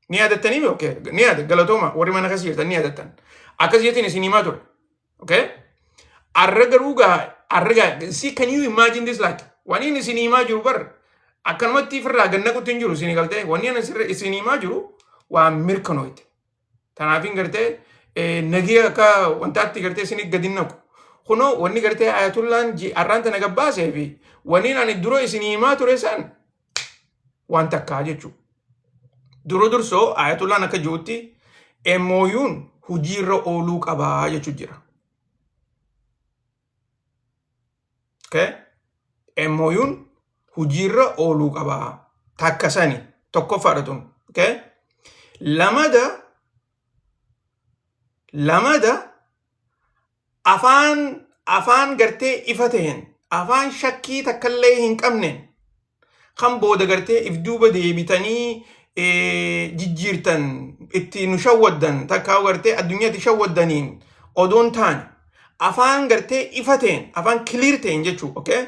Ni yaadattanii? Okay. Ni yaada, galatooma, warri mana keessa jirtan ni yaadattan. Akkas jettiin isin himaa ture. Okay? Arra garuu gaa arra gaa, see, can you imagine this? Like, wanni inni isin himaa jiru bar akkanumatti ifirraa gannaqutti hin jiru. Isin galtee wanni ani isin himaa jiru waan mirkanooyte. Tanaafin gartee nagee akka wantaatti gartee isin gadi hin naqu. Kunoo wanni gartee Ayatullaan arraan tana gabbaasee fi wanni ani dura isin himaa ture san waan takkaa jechuudha. Dura dursoo Ayatullaan akka jirutti MOU'n hojiirra ooluu qabaa jechuu jira. Okay? MOU'n hojiirra ooluu qabaa. Takka sani tokkoffaadha tun. Okay? Lamada afaan gartee ifa ta'een, afaan shakkii takkallee hin qabneen, kan booda gartee if duuba deebitanii jijjiirtan, itti nu shawwaddan, takkaa gartee addunyaatti shawwaddaniin odoon taane, afaan gartee ifa ta'een, afaan clear ta'een jechuu, okay?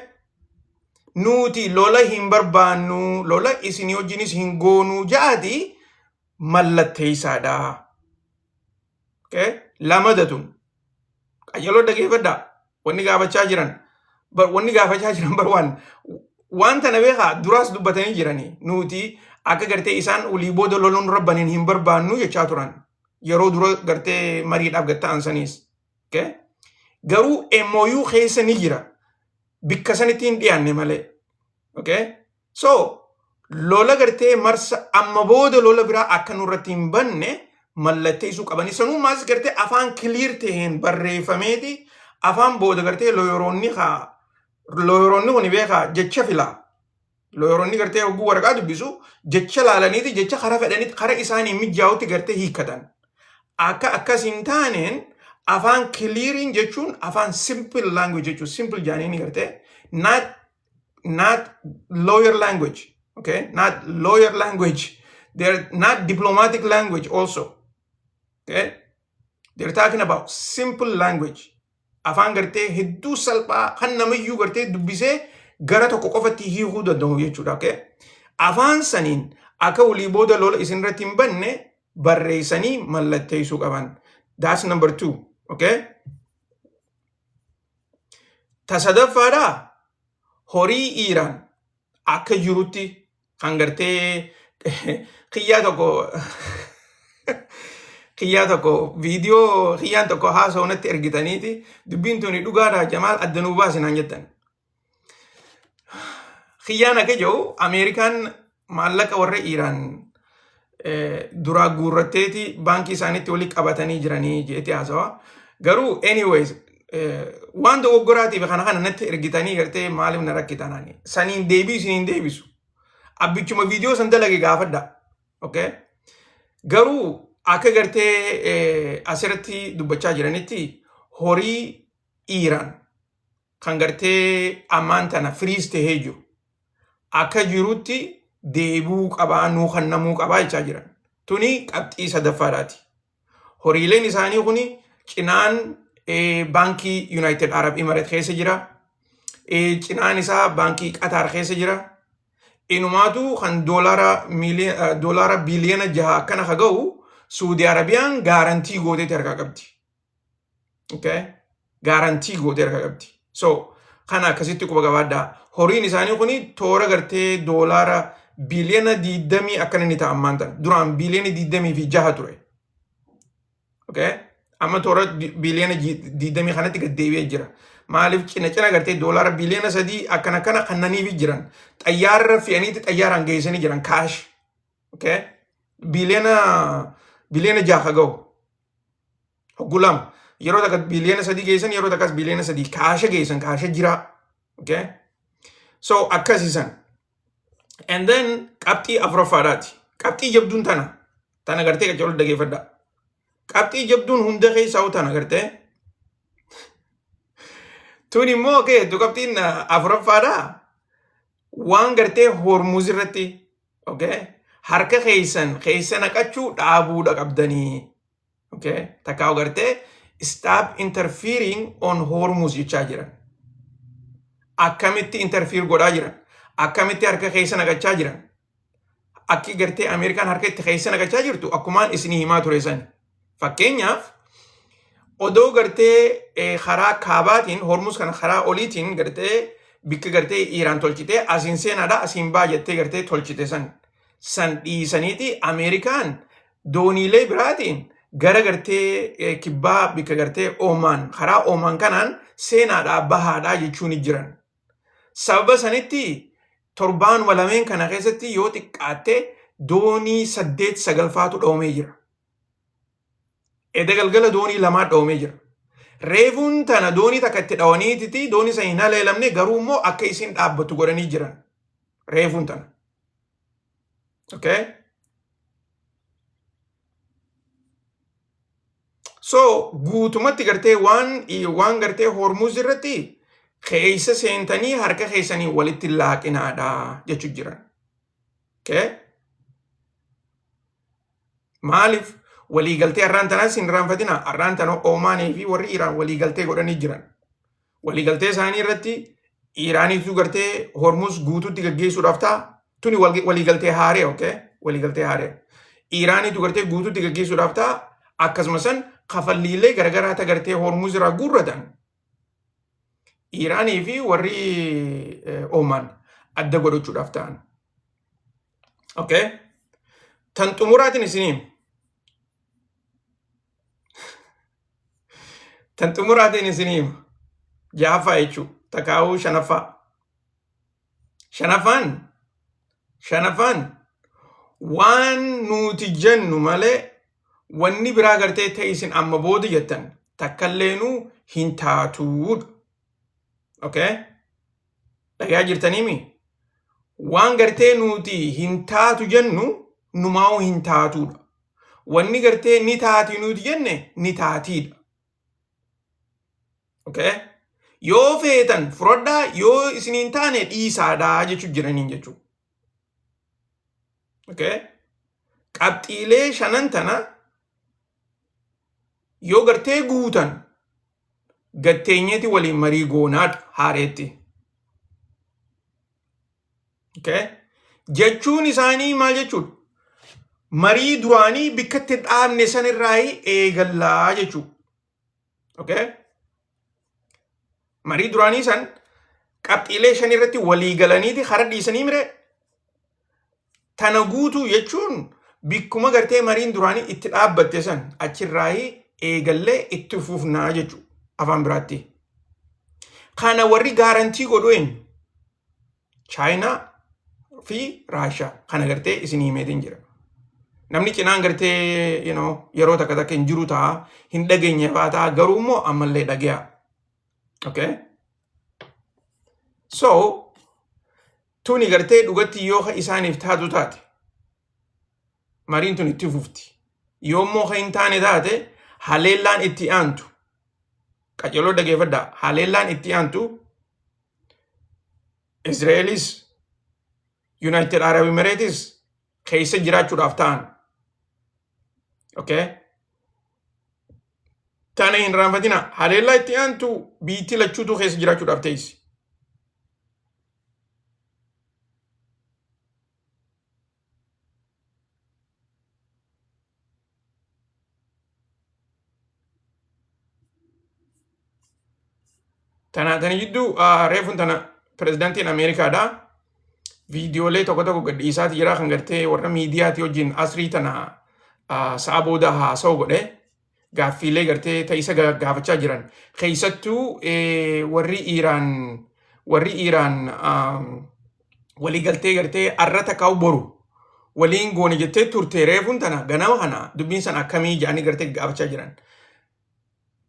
Nuti lola hin barbaannu, lola isinii wajjinis hin goonuu ja'ati mallatteessaadha. Okay? Lamada tun. Qayyaloo dhageeffadhaa. Wanni gaafachaa jiran. Wanni gaafachaa jiran bar waan tana beekaa duraas dubbatanii jiranii. Nuti akka gartee isaan olii booda loluun rabbaniin hin barbaannu jechaa turan. Yeroo dura gartee mariidhaaf gatta'an saniis. Okay? Garuu MOU keessa ni jira. Bikka sanitti hin dhiyaanne malee. Okay? So, lola gartee marsa amma booda lola biraa akka nurratti hin banne mallatteessuu qabani. Sanumaas gartee afaan clear ta'een barreeffameeti, afaan booda gartee lawyeroonni haa lawyeroonni kun beekaa jecha filaa. Lawyeroonni gartee hogguu waraqaa dubbisu jecha laalaniiti jecha karaa fedhanitti, karaa isaanii mijaa'utti gartee hiikkatan. Akka akkas hin taaneen afaan cleariin jechuun afaan simple language jechuun, simple jaaniini gartee not lawyer language, okay, not lawyer language, they're not diplomatic language also, okay? They're talking about simple language, afaan gartee hedduu salphaa kan namayyuu gartee dubbisee gara tokko qofatti hiikuu danda'u jechuudha, okay? Afaan saniin akka walii booda lola isin irratti hin banne barreessanii mallatteessuu qaban. That's number two, okay? Ta sadaffaadhaa, horii Iiraan akka jirutti kan gartee kiyyaa tokko viidiyoo kiyyaan tokko haasa'u natti ergitaniiti, "Dubbiin tuni dhugaadha Jamaal, adda nuu baasi" naan jettan. Kiyyaan akka jedhu Ameerikaan maallaqa warra Iiraan duraa guurratteeti baankii isaaniitti walii qabatanii jiranii jeeti haasawa. Garuu anyways, waan dogoggoraatiif kana natti ergitanii gartee maaliif na rakkitanani? Saniin deebii isiniin deebisu. Abbichuma viidiyoo san dalage gaafadha. Okay? Garuu akka gartee asirratti dubbachaa jiranitti horii Iiraan kan gartee ammaan tana freeze tahee jiru akka jirutti deebuu qabaa, nuu kennamuu qabaa jechaa jiran. Tuni qabxii sadaffaadhaati. Horiileen isaanii kuni cinaan baankii United Arab Emirates keessa jira. Cinaan isaa baankii Qatar keessa jira. Inumaatu kan doolaara 6 biliyoona akkana ka ga'u Suudi Arabiyaan guarantee gooteeti harkaa qabdi. Okay? Guarantee gootee harkaa qabdi. So, kana akkasitti quba qabaadhaa. Horiin isaanii kuni toora gartee doolaara 20 biliyoona akkana inni ta'a ammaan tana. Duraan 26 biliyoona ture. Okay? Amma toora 20 biliyoona kanatti gad deebi'ee jira. Maaliif cina cina gartee doolaara 3 biliyoona akkana akkana kannaniif jiran. Xayyaarra fe'aniiti xayyaaraan geessanii jiran cash. Okay? 6 biliyoona ka ga'u. Hogguu lama. Yeroo takka 3 biliyoona geessan, yeroo takkas 3 biliyoona casha geessan, casha jira. Okay? So akkasiisan. And then qabxii afuraffaadhaati. Qabxii jabduun tana. Tana gartee qacaruu dhageeffadha. Qabxii jabduun hunda keessaa tana gartee. Tun immoo kee hedduu qabxiin afuraffaadhaa. Waan gartee Hormuz irratti, okay, harka keessan keessa naqachuu dhaabuudha qabdanii. Okay, takkaa gartee stop interfering on Hormuz jechaa jiran. Akkamitti interfere godhaa jiran? Akkamitti harka keessa naqachaa jiran? Akki gartee Ameerikaan harka itti keessa naqachaa jirtu akkumaan isinii himaa ture sani. Fakkeenyaaf, odoo gartee karaa kaabaatiin Hormuz kana karaa oliitiin gartee bikka gartee Iiraan tolchitee asiin seenaadha asiin baa jettee gartee tolchite san dhiisaniiti Ameerikaan dooniilee biraatiin gara gartee kibbaa bikka gartee Oomaan karaa Oomaan kanaan seenaadhaa bahaadhaa jechuun jiran. Sababa sanitti torbaanuma lameen kana keessatti yoo xiqqaatte doonii saddeet sagalfaatu dhoomee jira. Eda galgala doonii lamaa dhoomee jira. Reefuun tana doonii takka itti dhawaniititi doonii san hin haleelamne, garuu immoo akka isin dhaabbattu godhanii jiran. Reefuun tana. Okay? So guutumatti gartee waan gartee Hormuz irratti keessa seentanii harka keessanii walitti laaqinaadha jechuu jiran. Okay? Maaliif waliigaltee har'aan tanaas hin irraanfatina? Har'aan tana Oomaanii fi warri Iraan waliigaltee godhanii jiran. Waliigaltee isaanii irratti Iraaniitu gartee Hormuz guutuutti gaggeessuudhaaf ta'a. Tuni waliigaltee haaree, okay? Waliigaltee haaree. Iraaniitu gartee guutuutti gaggeessuudhaaf ta'a. Akkasuma san kafalliilee garagaraa ta gartee Hormuz irraa guurratan. Iraanii fi warri Oomaan adda godhachuudhaaf ta'an. Okay? Tan xumuraatiin isinii hima. Tan xumuraatiin isinii hima. Jahaffaa jechuudha. Takaa'uu shanaffaa. Shanaffaan waan nuti jennu malee wanni biraa gartee ta'e isin amma booda jettan takkalleenuu hin taatuudha. Okay? Dhagaa jirtaniimi? Waan gartee nuti hin taatu jennu numaa'uu hin taatuudha. Wanni gartee ni taati nuti jenne ni taatiidha. Okay? Yoo feetan fudhadhaa, yoo isin hin taane dhiisaadhaa jechuu jiraniin jechuudha. Okay? Qabxiilee shanan tana yoo gartee guutan gatteenyeeti waliin marii goonaadha haareetti. Okay? Jechuun isaanii maal jechuudha? Marii duraanii bikka itti dhaabne sanirraa eegallaa jechuudha. Okay? Marii duraanii san qabxiilee shan irratti walii galaniiti kara dhiisanii mire tana guutuu jechuun bikkuma gartee mariin duraanii itti dhaabbatte san achirraa eegallee itti fufnaa jechuudha afaan biraatti. Kana warri guarantee godhu eenyu? Chaayinaa fi Raashaa kana gartee isin himeetiin jira. Namni cinaan gartee yeroo takka takka hin jiru ta'a, hin dhageenye fa'aa ta'a, garuu immoo ammallee dhagaya. Okay? So tuni gartee dhugatti yoo ka isaaniif taatu taate mariin tun itti fufti. Yoo immoo ka hin taane taate haleellaan itti aantu, qaceloo dhageeffadhaa, haleellaan itti aantu Israa'elis United Arab Emirates keessa jiraachuudhaaf ta'an. Okay? Tana hin raanfatina. Haleellaa itti aantu biitti lachuutu keessa jiraachuudhaaf teessi. Tana tana jidduu reefuun tana pirezidaantiin Ameerikaadha. Viidiyoolee tokko tokko gadhiisaati jira kan gartee warra miidiyaati wajjin asrii tana sa'a booda haasa'u godhe gaaffiilee gartee ta'isa gaafachaa jiran. Keessattuu warri Iiraan waliigaltee gartee arra takkaa'u boru waliin goone jettee turte reefuun tana ganama kana dubbiin san akkamii jedhanii gartee gaafachaa jiran.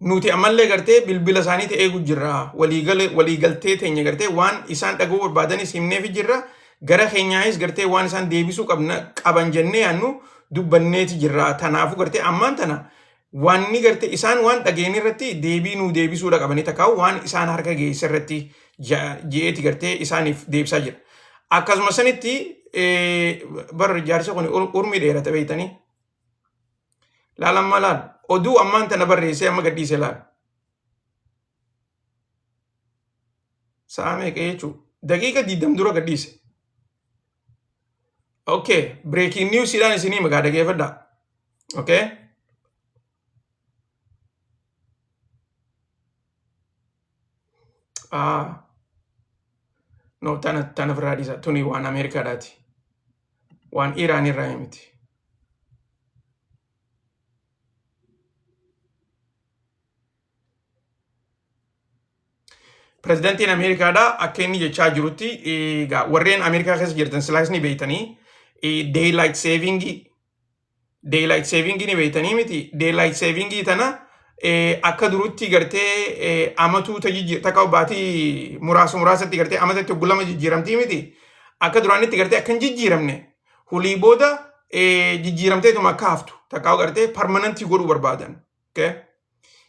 Nuti ammallee gartee bilbila isaaniitti eegu jirra. Waliigaltee teenya gartee waan isaan dhaga'uu barbaadanis himneefi jirra. Gara keenyaayis gartee waan isaan deebisuu qabna qaban jennee yaannu dubbanneeti jirra. Tanaafuu gartee ammaan tana wanni gartee isaan waan dhageen irratti deebii nuu deebisuudha qabanii takkaa'u waan isaan harka geesse irratti je'eeti gartee isaaniif deebisaa jira. Akkasuma sanitti bar jaarsi kun urmii dheerata beektanii. Laal amma laal oduu ammaan tana barreessee amma gadhiise laal. Sa'a meeqa jechuudha? Daqiiqa 20 dura gadhiise. Okay, breaking news dhaan isinii maqaa dhageeffadhaa. Okay. Ah, no, tana tana ofirraa dhiisa. Tuni waan Ameerikaadhaati. Waan Iraan irraa miti. Pirezidantiin Ameerikaadhaa akka inni jechaa jirutti, egaa warreen Ameerikaa keessa jirtan silaas ni beektanii, daylight saving, daylight saving ni beektanii miti? Daylight saving tana akka durutti gartee amatuu takka baatii muraasa muraasatti gartee amatatti hoggulama jijjiiramtii miti? Akka duraanitti gartee akka hin jijjiiramne, hulii booda jijjiiramteetuma akka haftu takka gartee permanent godhuu barbaadan. Okay?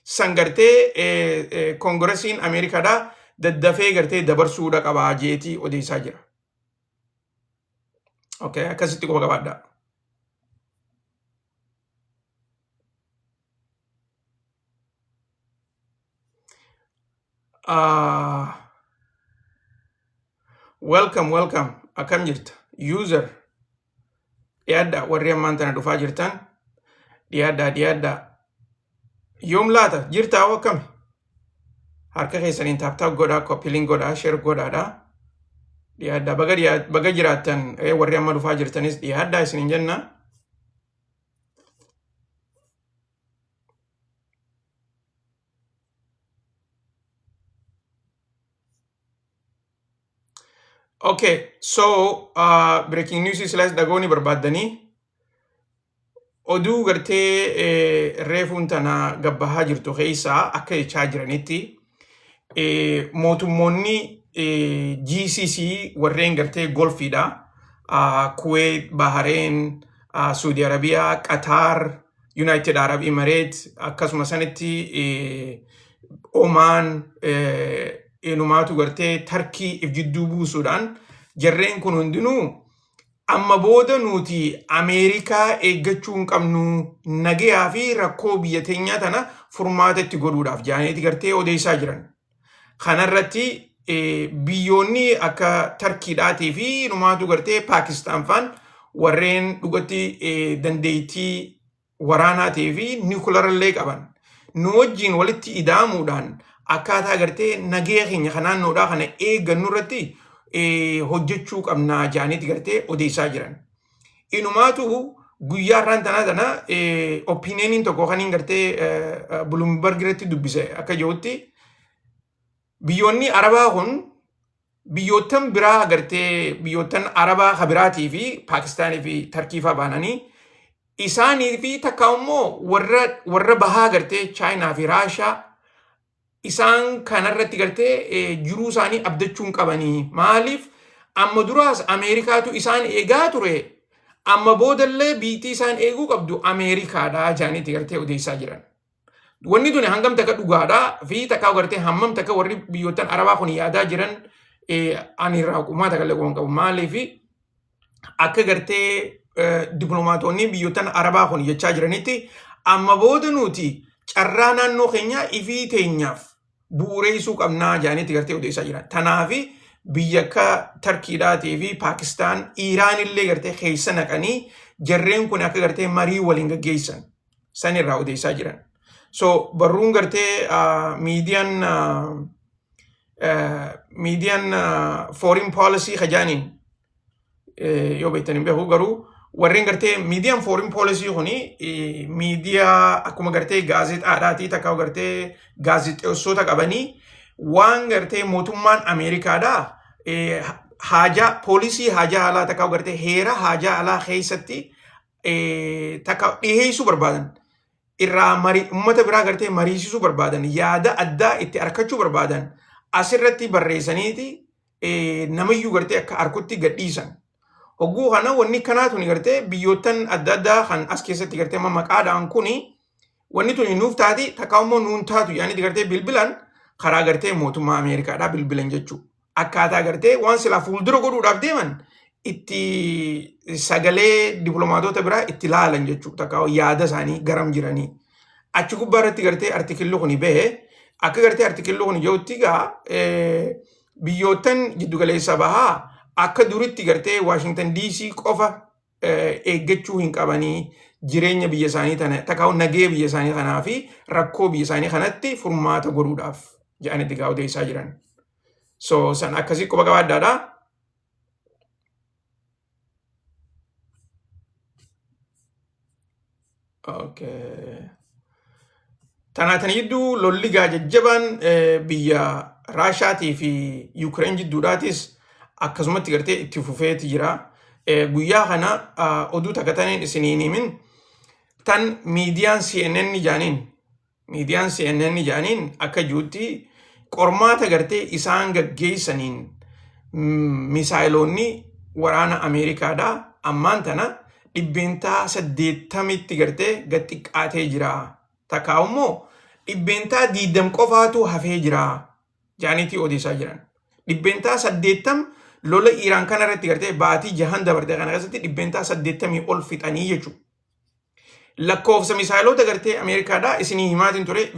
San gartee koongiresiin Ameerikaadhaa daddafee gartee dabarsuudha qabaa jeetii odeessaa jira. Okay, akkasitti quba qabaadhaa. Welcome, welcome. Akkam jirta? User. Dhiyaadhaa, warri ammaan tana dhufaa jirtan. Dhiyaadhaa, dhiyaadhaa. Yoom laata? Jirtaa hoo akkami? Harka keessaniin tap tap godhaa, copy link godhaa, share godhaadhaa. Dhiyaadhaa. Baga jiraattan, warri amma dhufaa jirtanis dhiyaadhaa isiniin jenna. Okay, so breaking news silaas dhagoonni barbaaddanii oduu gartee reefuun tana gabbahaa jirtu keessaa akka jechaa jiranitti, mootummoonni GCC warreen gartee golfiidha. Kuwait, Bahrain, Saudi Arabiyaa, Qatar, United Arab Emirates, akkasuma sanitti Omaan, inumaatu gartee Tarkii if jidduu buusuudhaan, jarreen kun hundinuu amma booda nuti Ameerikaa eeggachuu hin qabnu, nagayaa fi rakkoo biyya teenyaa tana furmaata itti godhuudhaaf jaaniiti gartee odeessaa jiran. Kanarratti biyyoonni akka Tarkiidhaatii fi inumaatu gartee Paakistaan faan warreen dhugatti dandeettii waraanaatii fi niwukilarallee qaban nu wajjin walitti ida'amuudhaan akkaataa gartee nagaya keenya kan naannoodhaa kana eeggannu irratti hojjechuu qabnaa jaaniiti gartee odeessaa jiran. Inumaatu guyyaa har'aan tanaa tana opinioniin tokko kan hin gartee Bloomberg irratti dubbise akka jirutti, biyyoonni Arabaa kun biyyoottan biraa gartee biyyoottan Arabaa kabiraatii fi Paakistaanii fi Tarkii fa'aa baananii isaanii fi takka immoo warra bahaa gartee Chaayinaa fi Raashaa isaan kanarratti gartee jiruu isaanii abdachuu hin qabanii. Maaliif? Amma duraas Ameerikaatu isaan eegaa ture. Amma boodallee biitii isaan eeguu qabdu Ameerikaadha jaaniiti gartee odeessaa jiran. Wanni tuni hangam takka dhugaadhaa fi takka gartee hammam takka warri biyyoottan Arabaa kun yaadaa jiran ani irraa qumaa takka illee quban qabu. Maaliif? Akka gartee diplomaatonni biyyoottan Arabaa kun jechaa jiranitti, amma booda nuti carraa naannoo keenyaa ifii teenyaaf bu'uureessuu qabnaa jedhaniitti gartee odeessaa jiran. Tanaafi biyya akka Tarkiidhaatii fi Paakistaan, Iiraan illee gartee keessa naqanii jarreen kun akka gartee marii waliin gaggeessan san irraa odeessaa jiran. So barruun gartee miidiyaan foreign policy kajaaniin yoo beektan hin beeku, garuu warreen gartee miidiyaan foreign policy kuni miidiyaa akkuma gartee gaazexaadhaatii takka gartee gaazexeessota qabanii waan gartee mootummaan Ameerikaadhaa haajaa poolisii haajaa alaa takka gartee heera haajaa alaa keessatti takka dhiheessuu barbaadan irraa marii ummata biraa gartee mariisisuu barbaadan, yaada addaa itti argachuu barbaadan asirratti barreessaniiti. namayyuu gartee akka arkutti gadhiisan. Hogguu kana wanni kanaa tuni gartee biyyoottan adda addaa kan as keessatti gartee amma maqaadhaan kuni wanni tuni nuuf taati takka immoo nuun taatu yaanitti gartee bilbilan karaa gartee mootummaa Ameerikaadhaa bilbilan jechuudha. Akkaataa gartee waan silaa fuuldura godhuudhaaf deeman itti sagalee diplomaatota biraa itti laalan jechuudha. Takka yaada isaanii garam jiranii. Achi gubbaa irratti gartee artikilli kuni bahe akka gartee artikilli kuni jirutti gaa biyyoottan jiddugaleessa bahaa akka duritti gartee Waashingtan DC qofa eeggachuu hin qabanii jireenya biyya isaanii tana takka nagee biyya isaanii kanaa fi rakkoo biyya isaanii kanatti furmaata godhuudhaaf jedhanitti gaa odeessaa jiran. So san akkasii quba qabaadhaadha. Okay. Tanaatan jidduu lolli gaa jajjabaan biyya Raashaatii fi Yuukireen jidduudhaatis akkasumatti gartee itti fufeeti jira. Guyyaa kana oduu takka taniin isiniin himin tan miidiyaan CNN jaaniin miidiyaan CNN jaaniin akka jirutti qormaata gartee isaan gaggeessaniin misaayiloonni waraana Ameerikaadhaa ammaan tana 80%tti gartee gad xiqqaatee jira. Takkaa immoo 20% qofaatu hafee jira jaaniitii odeessaa jiran. 80% lola Iiraan kana irratti gartee baatii jahan dabarte kana keessatti 80% ol fixanii jechuudha. Lakkoofsa misaayilota gartee Ameerikaadhaa isinii himaatiin ture,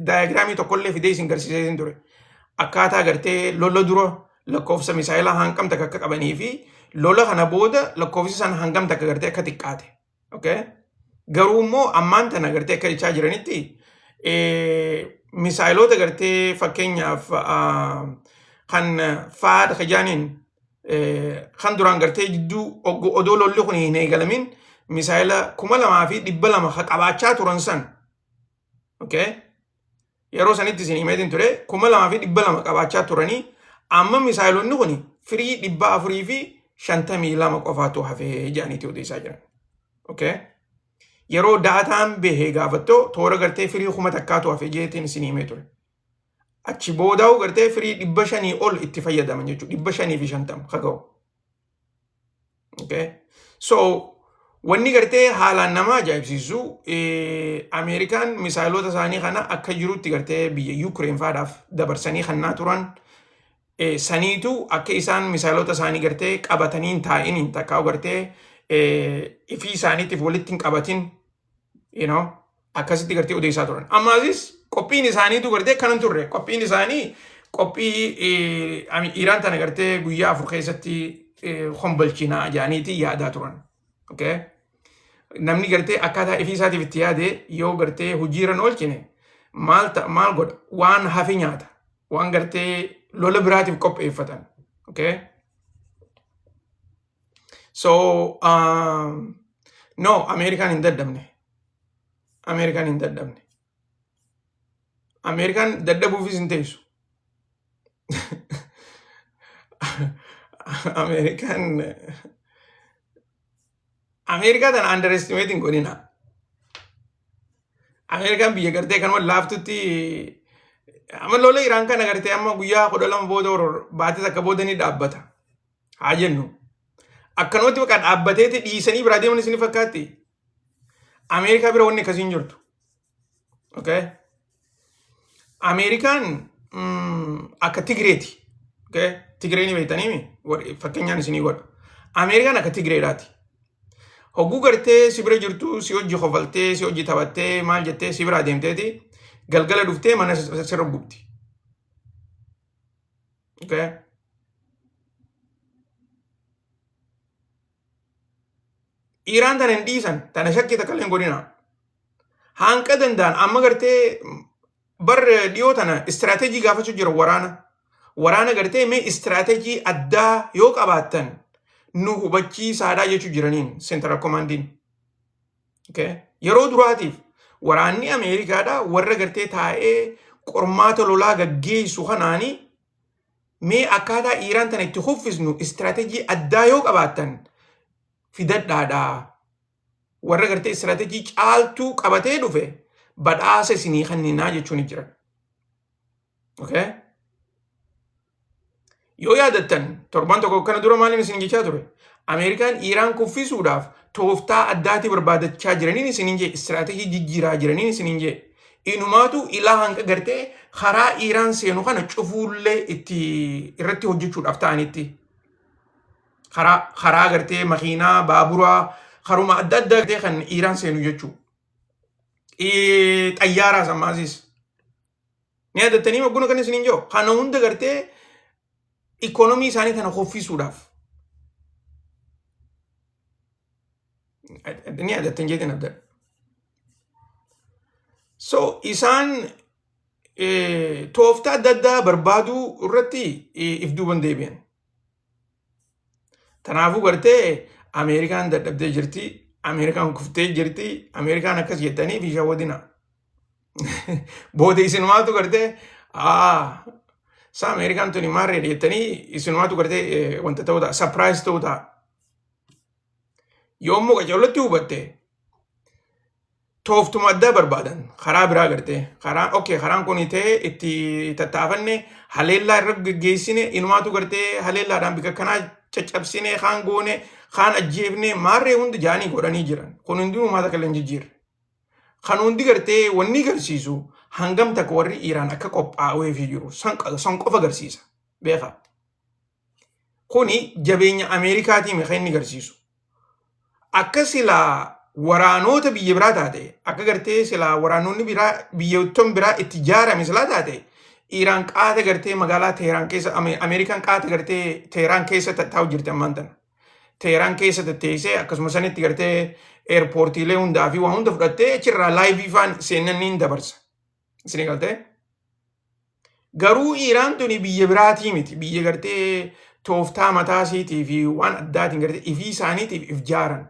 daayagiraamii tokkollee fidee isin garsiiseetiin ture. Akkaataa gartee lola dura lakkoofsa misaayilaa hangam takka akka qabanii fi lola kana booda lakkoofsi sana hangam takka gartee akka xiqqaate. Okay? Garuu immoo ammaan tana gartee akka jechaa jiranitti misaayilota gartee fakkeenyaaf kan faad kajaaniin kan duraan gartee jidduu odoo lolli kun hin eegalamin misaayila 2200 ka qabaachaa turan san, okay? Yeroo sanitti isin himeetiin ture, 2200 qabaachaa turanii amma misaayilonni kun firii 452 qofaatu hafee jedhaniiti odeessaa jiran. Okay? Yeroo daataan bahee gaafattoo toora gartee firii 1000tu hafee jeetiin isin himee ture. Achi boodaa'u gartee firii 500 ol itti fayyadaman jechuudha. 550 ka ga'u. Okay? So wanni gartee haalaan nama ajaa'ibsiisu Ameerikaan misaayilota isaanii kana akka jirutti gartee biyya Yuukireen faadhaaf dabarsanii kannaa turan, saniitu akka isaan misaayilota isaanii gartee qabatanii hin taa'iniin takkaa gartee ifii isaaniitiif walitti hin qabatin akkasitti gartee odeessaa turan. Ammaasis qophiin isaaniitu gartee kanan turre, qophiin isaanii qophii Iiraan tana gartee guyyaa 4 keessatti hombolchinaa jedhaniiti yaadaa turan. Okay? Namni gartee akkaataa ifii isaatiif itti yaade yoo gartee hojiirra hin oolchine maal maal godha? Waan hafe nyaata. Waan gartee lola biraatiif qopheeffatan. Okay? So, no, Ameerikaan hin dadhabne. Ameerikaan hin dadhabne. Ameerikaan dadhabuufis hin teessu. Ameerikaan Ameerikaa tana underestimate hin godhina. Ameerikaan biyya gartee kanuma laaftutti amma lola Iraan kana gartee amma guyyaa 12 booda baatii takka booda ni dhaabbata. Haa jennu. Akkanumatti bakka dhaabbateeti dhiisanii biraa deeman isin fakkaatti. Ameerikaa bira wanni akkasii hin jirtu. Okay? Ameerikaan akka Tigreeti. Okay? Tigree ni beektaniimi? Fakkeenyaan isinii godha. Ameerikaan akka Tigreedhaati. Hogguu gartee si bira jirtu si hojii kofaltee si hojii taphattee maal jettee si biraa deemteeti galgala dhuftee mana sirra gubdi. Okay? Iraan tana hin dhiisan, tana shakkii takka illee hin godhina. Hanqa danda'an amma gartee bar dhiyoo tana istiraateejii gaafachuu jira waraana. Waraana gartee mee istiraateejii addaa yoo qabaattan nu hubachiisaadhaa jechuu jiraniin Central Commandiin. Okay? Yeroo duraatiif waraanni Ameerikaadhaa warra gartee taa'ee qormaata lolaa gaggeessu kanaanii mee akkaataa Iiraan tana itti kuffisnu istiraateejii addaa yoo qabaattan fidadhaadhaa. Warra gartee istiraateejii caaltuu qabatee dhufe badhaasa isinii kenninaa jechuun jiran. Okay? Yoo yaadattan, torban tokko kana dura maaliin isin jechaa ture? Ameerikaan Iiraan kuffisuudhaaf tooftaa addaatii barbaadachaa jiraniin isiniin jee, istiraateejii jijjiiraa jiraniin isiniin jee. Inumaatu ilaa hanqa gartee karaa Iiraan seenu kana cufuullee itti irratti hojjechuudhaaf ta'anitti. Karaa gartee makiinaa, baaburaa, karuma adda addaa gartee kan Iiraan seenu jechuudha. Xayyaaraas ammaasis. Ni yaadattanii magguna kan isiniin jiru. Kana hunda gartee ikoonomii isaanii tana kuffisuudhaaf. Ni yaadattan jeetiin abdadha. So isaan tooftaa adda addaa barbaaduu irratti if duuban deebi'an. Kanaafuu gartee Ameerikaan dadhabdee jirti, Ameerikaan kuftee jirti, Ameerikaan akkas jettanii fi shawwadina. Booda isinumaatu gartee sa Ameerikaan tuni maarree jettanii isinumaatu gartee wanta ta'uu ta'a, surprise ta'uu ta'a. Yommuu qacarootti hubatte, tooftuma addaa barbaadan, karaa biraa gartee, karaa okay, karaan kun ta'ee itti tattaafanne, haleellaa irra geggeessine, inumaatu gartee haleellaadhaan bika kanaa caccabsine, kaan goone, kaan ajjeefne, maarree hundi jaanii godhanii jiran. Kun hundinuu maata kan hin jijjiirre. Kan hundi gartee wanni garsiisu hangam takka warri Iiraan akka qophaa'eefii jiru san qofa garsiisa. Beekaa. Kuni jabeenya Ameerikaatiin kan inni garsiisu. Akka silaa waraanota biyya biraa taate, akka gartee silaa waraanonni biraa biyyoottan biraa itti ijaarame silaa taate, Iiraan qaata gartee magaalaa Teheraan keessa, Ameerikaan qaata gartee Teheraan keessa taa'u jirti ammaan tana. Teheraan keessa tetteessee akkasuma sanitti gartee eerpoortiilee hundaa fi waan hunda fudhattee achirraa live faan seenan ni dabarsa. Isin galtee? Garuu Iiraan tuni biyya biraatii miti. Biyya gartee tooftaa mataa isiitii fi waan addaatiin gartee ifii isaaniitiif if jaaran.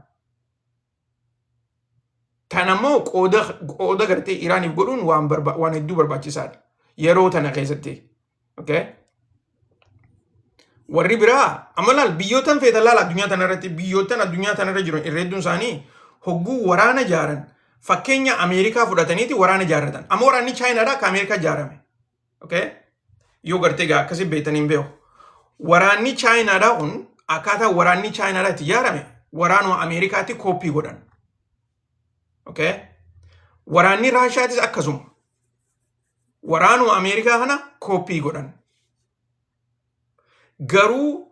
Tan ammoo qooda gartee Iiraaniif godhuun waan hedduu barbaachisaadha. Yeroo tana keessatti. Okay? Warri biraa amma laal, biyyootan feetan laal, addunyaa tanarratti biyyootan addunyaa tanarra jiran irra hedduun isaanii hogguu waraana jaaran fakkeenya Ameerikaa fudhataniiti waraana jaarratan. Amma waraanni Chaayinaadhaa akka Ameerikaa jaarame. Okay? Yoo gartee gaa akkasii beektanii hin beeku. Waraanni Chaayinaadhaa kun akkaataa waraanni Chaayinaadhaa itti ijaarame waraanuma Ameerikaatti copy godhan. Okay? Waraanni Raashiyaatis akkasuma. Waraanuma Ameerikaa kana copy godhan. Garuu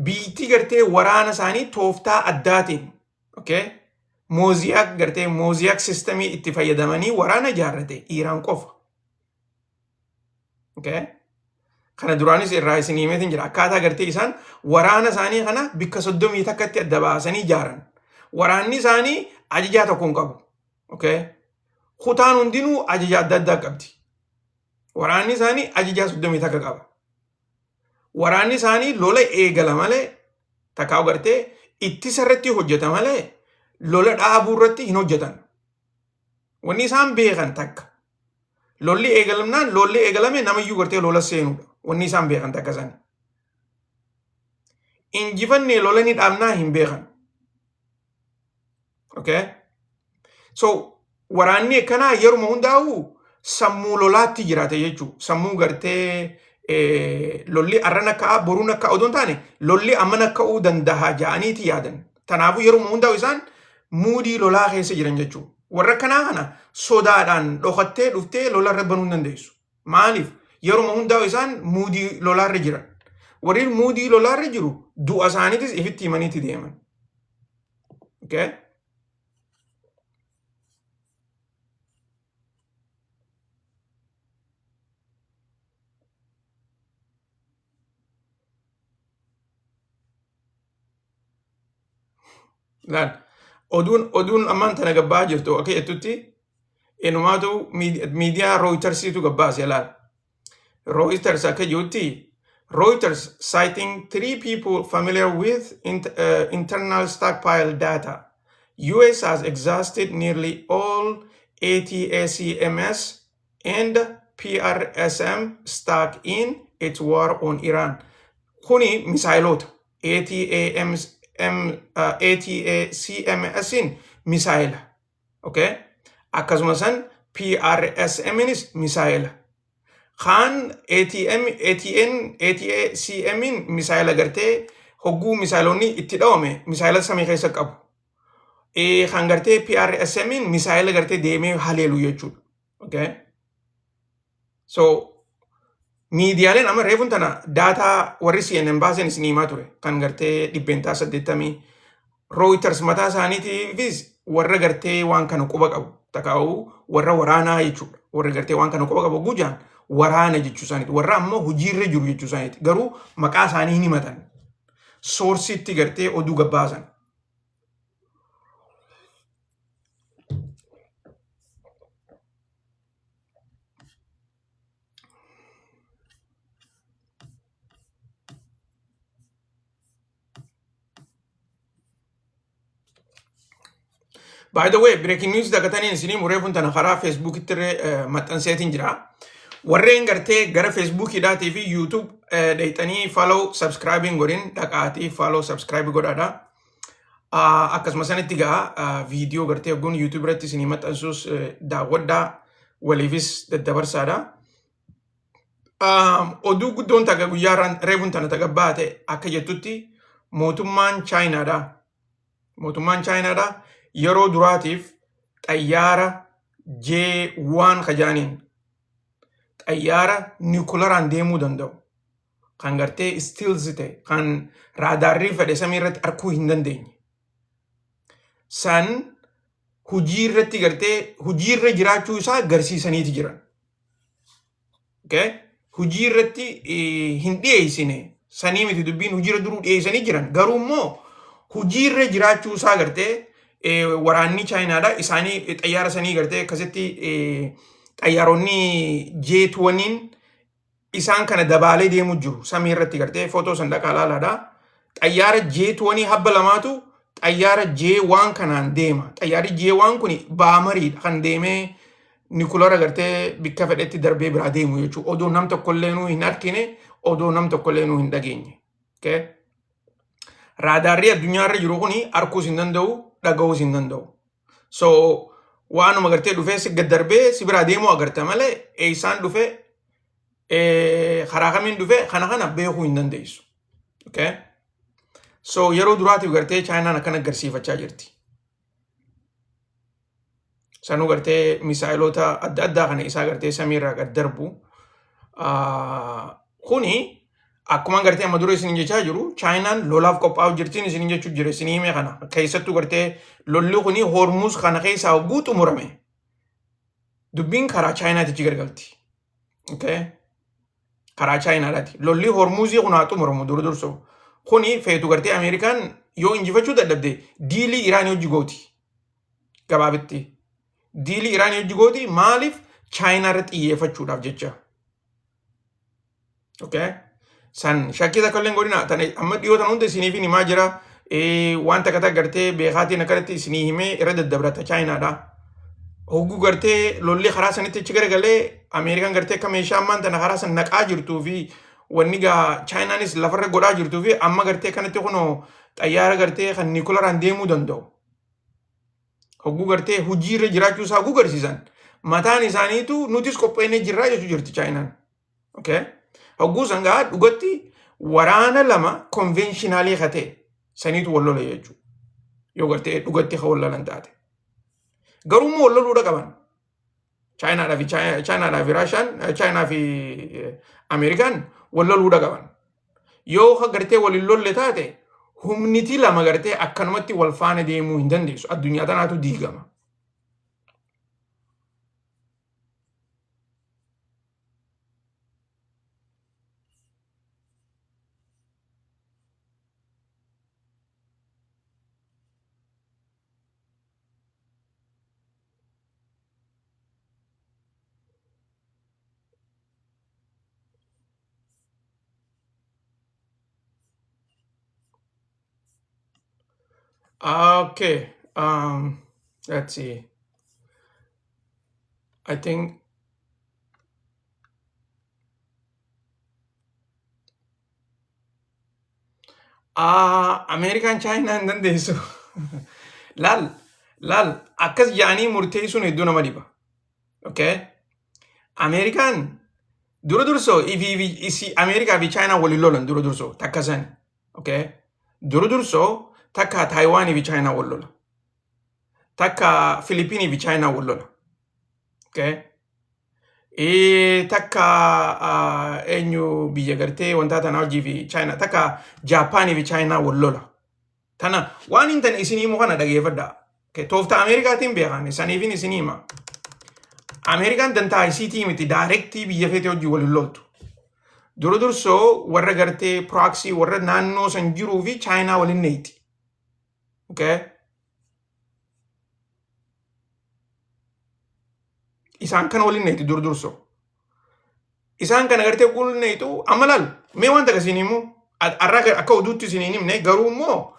biitti gartee waraana isaanii tooftaa addaatiin, okay? Mosaic gartee mosaic system itti fayyadamanii waraana ijaarrate Iiraan qofa. Okay? Kana duraanis irraa isin himeetiin jira. Akkaataa gartee isaan waraana isaanii kana bikka 31tti adda baasanii ijaaran. Waraanni isaanii ajajaa tokko hin qabu. Okay? Kutaan hundinuu ajaja adda addaa qabdi. Waraanni isaanii ajajaa 31 qaba. Waraanni isaanii lola eegala malee, takkaa gartee ittisa irratti hojjeta malee, lola dhaabuu irratti hin hojjetan. Wanni isaan beekan takka. Lolli eegalamnaan lolli eegalame namayyuu gartee lola seenuudha. Wanni isaan beekan takka sani. Injifannee lola ni dhaabnaa hin beekan. Okay? So waraanni akkanaa yeruma hundaa'u sammuu lolaatti jiraate jechuudha. Sammuu gartee lolli arrana ka'a, boruun akka odoo hin taane, lolli ammana ka'uu danda'a ja'aniiti yaadan. Kanaafuu yeruma hundaa'u isaan mood lolaa keessa jiran jechuudha. Warra kanaa kana sodaadhaan dhokattee dhuftee lola irra banuu hin dandeessu. Maaliif? Yeruma hundaa'u isaan mood lolaarra jiran. Warri mood lolaarra jiru du'a isaaniitis ifitti himaniiti deeman. Okay? Laal. Oduun ammaan tana gabbaa jirtu akka jettutti, inumaatu miidiyaa Reutersiitu gabbaase laal. Reuters akka jirutti, Reuters citing three people familiar with internal stockpile data. US has exhausted nearly all ATACMS and PRSM stock in its war on Iran. Kuni misaayiloota ATAMS, ATACMSin misaayila. Okay? Akkasuma san PRSMnis misaayila. Kaan ATM, ATN, ATACM'n misaayila gartee hogguu misaayilonni itti dhawame misaayila samii keessa qabu. Kan gartee PRSM'n misaayila gartee deemee haleelu jechuudha. Okay? So miidiyaaleen amma reefuun tana daataa warri CNN baasen isin himaa ture kan gartee 80% Reuters mataa isaaniitiifis warra gartee waan kana quba qabu takaa'u warra waraanaa jechuudha. Warra gartee waan kana quba qabu gujaan waraana jechuu isaaniiti. Warra ammoo hojiirra jiru jechuu isaaniiti. Garuu maqaa isaanii hin himatan. Soorsiitti gartee oduu gabbaasan. By the way, breaking news dagatanii isinii mureefuun tana karaa Facebookitti illee maxxanseetiin jira. Warreen gartee gara Facebookiidhaatii fi YouTube dheeyxanii follow subscribing godhin dhaqaatii follow subscribe godhaadha. Akkasuma sanitti gaa viidiyoo gartee ogguun YouTube irratti isinii maxxansuus daawwadhaa waliifis daddabarsaadha. Oduu guddoon taga guyyaa reefuun tana taga baate akka jettutti mootummaan Chaayinaadha. Mootummaan Chaayinaadha yeroo duraatiif xayyaara J1 kajaaniin xayyaara niikularaan deemuu danda'u kan gartee stealth ta'e kan raadaarrii fedhe samii irratti arguu hin dandeenye. San hujii irratti gartee hujii irra jiraachuu isaa agarsiisaniiti jiran. Okay? Hujii irratti hin dhiyeessine sanii miti dubbiin hujii irra duruu dhiyeessanii jiran garuu immoo hujii irra jiraachuu isaa gartee waraanni Chaayinaadha isaanii xayyaara sanii gartee akkasitti xayyaaronni J-20 isaan kana dabaalee deemu jiru samii irratti gartee footoo san dhaqaa laalaadha. Xayyaara J-20 habba lamaatu xayyaara J-1 kanaan deema. Xayyaarri J-1 kun baamariidha kan deemee nikulara gartee bikka fedhetti darbee biraa deemu jechuudha. Odoo nam tokkollee nuu hin argine, odoo nam tokkollee nuu hin dhageenye. Okay? Raadaarri addunyaarra jiru kuni arguus hin danda'u, dhaga'uus hin danda'u. So waanuma gartee dhufee si gad darbee si biraa deemuu agarta malee eessaan dhufee karaa kamiin dhufee kana kana beekuu hin dandeessu. Okay? So yeroo duraatiif gartee Chaayinaan akkana agarsiifachaa jirti. Sanuu gartee misaayilota adda addaa kana isaa gartee samiirraa gad darbu. Kuni akkuma gartee amma dura isin jechaa jiru Chaayinaan lolaaf qophaa'u jirtiin isin jechuu jira isin hime kana keessattuu gartee lolli kuni Hormuz kana keessaa hogguu xumurame dubbiin karaa Chaayinaatichi gargalti. Okay? Karaa Chaayinaadhaati. Lolli Hormuzii kun haa xumuramu dura dursu. Kuni feetu gartee Ameerikaan yoo injifachuu dadhabde diilii Iraanii hojii gooti. Gabaabitti. Diilii Iraanii hojii gooti maaliif Chaayinaa irratti xiyyeeffachuudhaaf jecha. Okay? San shakkii takka illee hin godhina. Tana amma dhiyoo tana hunda isiniif himaa jira. Waan takka takka gartee beekaatiin akkanatti isinii himee irra daddabrata Chaayinaadha. Hogguu gartee lolli karaa sanitti achi garagalee Ameerikaan gartee akka meeshaa ammaan tana karaa san naqaa jirtuu fi wanni gaa Chaayinaanis lafarra godhaa jirtuu fi amma gartee kanatti kunoo xayyaara gartee kan niikularaan deemuu danda'u. Hogguu gartee hojii irra jiraachuu isaa hogguu garsiisan mataan isaaniitu nutis qopheennee jirraa jechuu jirti Chaayinaan. Okay? Hogguu san gaa dhugatti waraana lama konvenshinaalii ka ta'e saniitu wal lola jechuudha. Yoo gartee dhugatti ka wal lolan taate. Garuu immoo wal loluudha qaban. Chaayinaadhaa fi Chaayinaadhaa fi Raashaan Chaayinaa fi Ameerikaan wal loluudha qaban. Yoo ka gartee wal hin lolle taate humniti lama gartee akkanumatti wal faana deemuu hin dandeessu. Addunyaa tanaatu diigama. Okay. Let's see. I think Ameerikaan Chaayinaa hin dandeessu. Laal laal akkas jedhanii murteessuun hedduu nama dhiba. Okay? Ameerikaan Dura dursoo ifi isi Ameerikaa fi Chaayinaa waliin lolan dura dursoo takka sani. Okay? Dura dursoo takka Taayiwaanii fi Chaayinaa wal lola. Takka Filipiinii fi Chaayinaa wal lola. Okay? Takka eenyu biyya gartee wantaa tanaa hojii fi Chaayinaa, takka Jaappaanii fi Chaayinaa wal lola. Tana waan hin tane isinii himu kana dhageeffadhaa. Okay, tooftaa Ameerikaatiin beekan saniifin isinii hima. Ameerikaan dantaa isiitii miti direct biyya feete hojii waliin loltu. Dura dursoo warra gartee proxy warra naannoo san jiruu fi Chaayinaa waliin neeyti. Okay? Isaan kana waliin neeyti dura dursoo. Isaan kana gartee waliin neeytu amma laal mee waan takka isin himu arraa akka oduutti isin hin himne, garuu immoo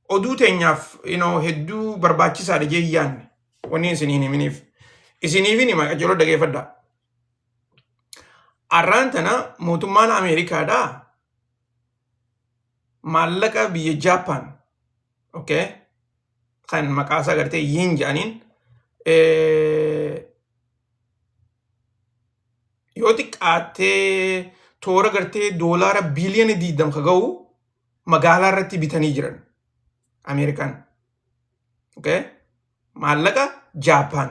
oduu teenyaaf hedduu barbaachisaadha jee yaanne wanni isin hin himiniif. Isiniifin hima, qajeeloo dhageeffadhaa. Arraan tana mootummaan Ameerikaadhaa maallaqa biyya Jaappaan, okay, kan maqaa isaa gartee yen jedhaniin, yoo xiqqaattee toora gartee doolaara biiliyoona 20 ka ga'u magaalaa irratti bitanii jiran Ameerikaan. Okay? Maallaqa Jaappaan.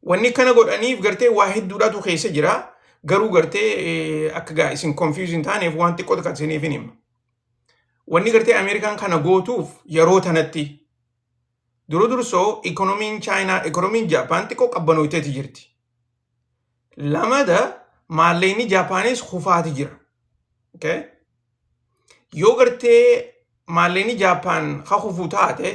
Wanni kana godhaniif gartee waa hedduudhaatu keessa jira. Garuu gartee akka gaa isin confuse hin taaneef waan xiqqoo takka isiniif hin hima. Wanni gartee Ameerikaan kana gootuuf yeroo tanatti dura dursoo ikonomiin Chaayinaa, ikonomiin Jaappaan xiqqoo qabbanooyteeti jirti. Lamada maallaqni Jaappaanis kufaati jira. Okay? Yoo gartee maallaqni Jaappaan ka kufu taate,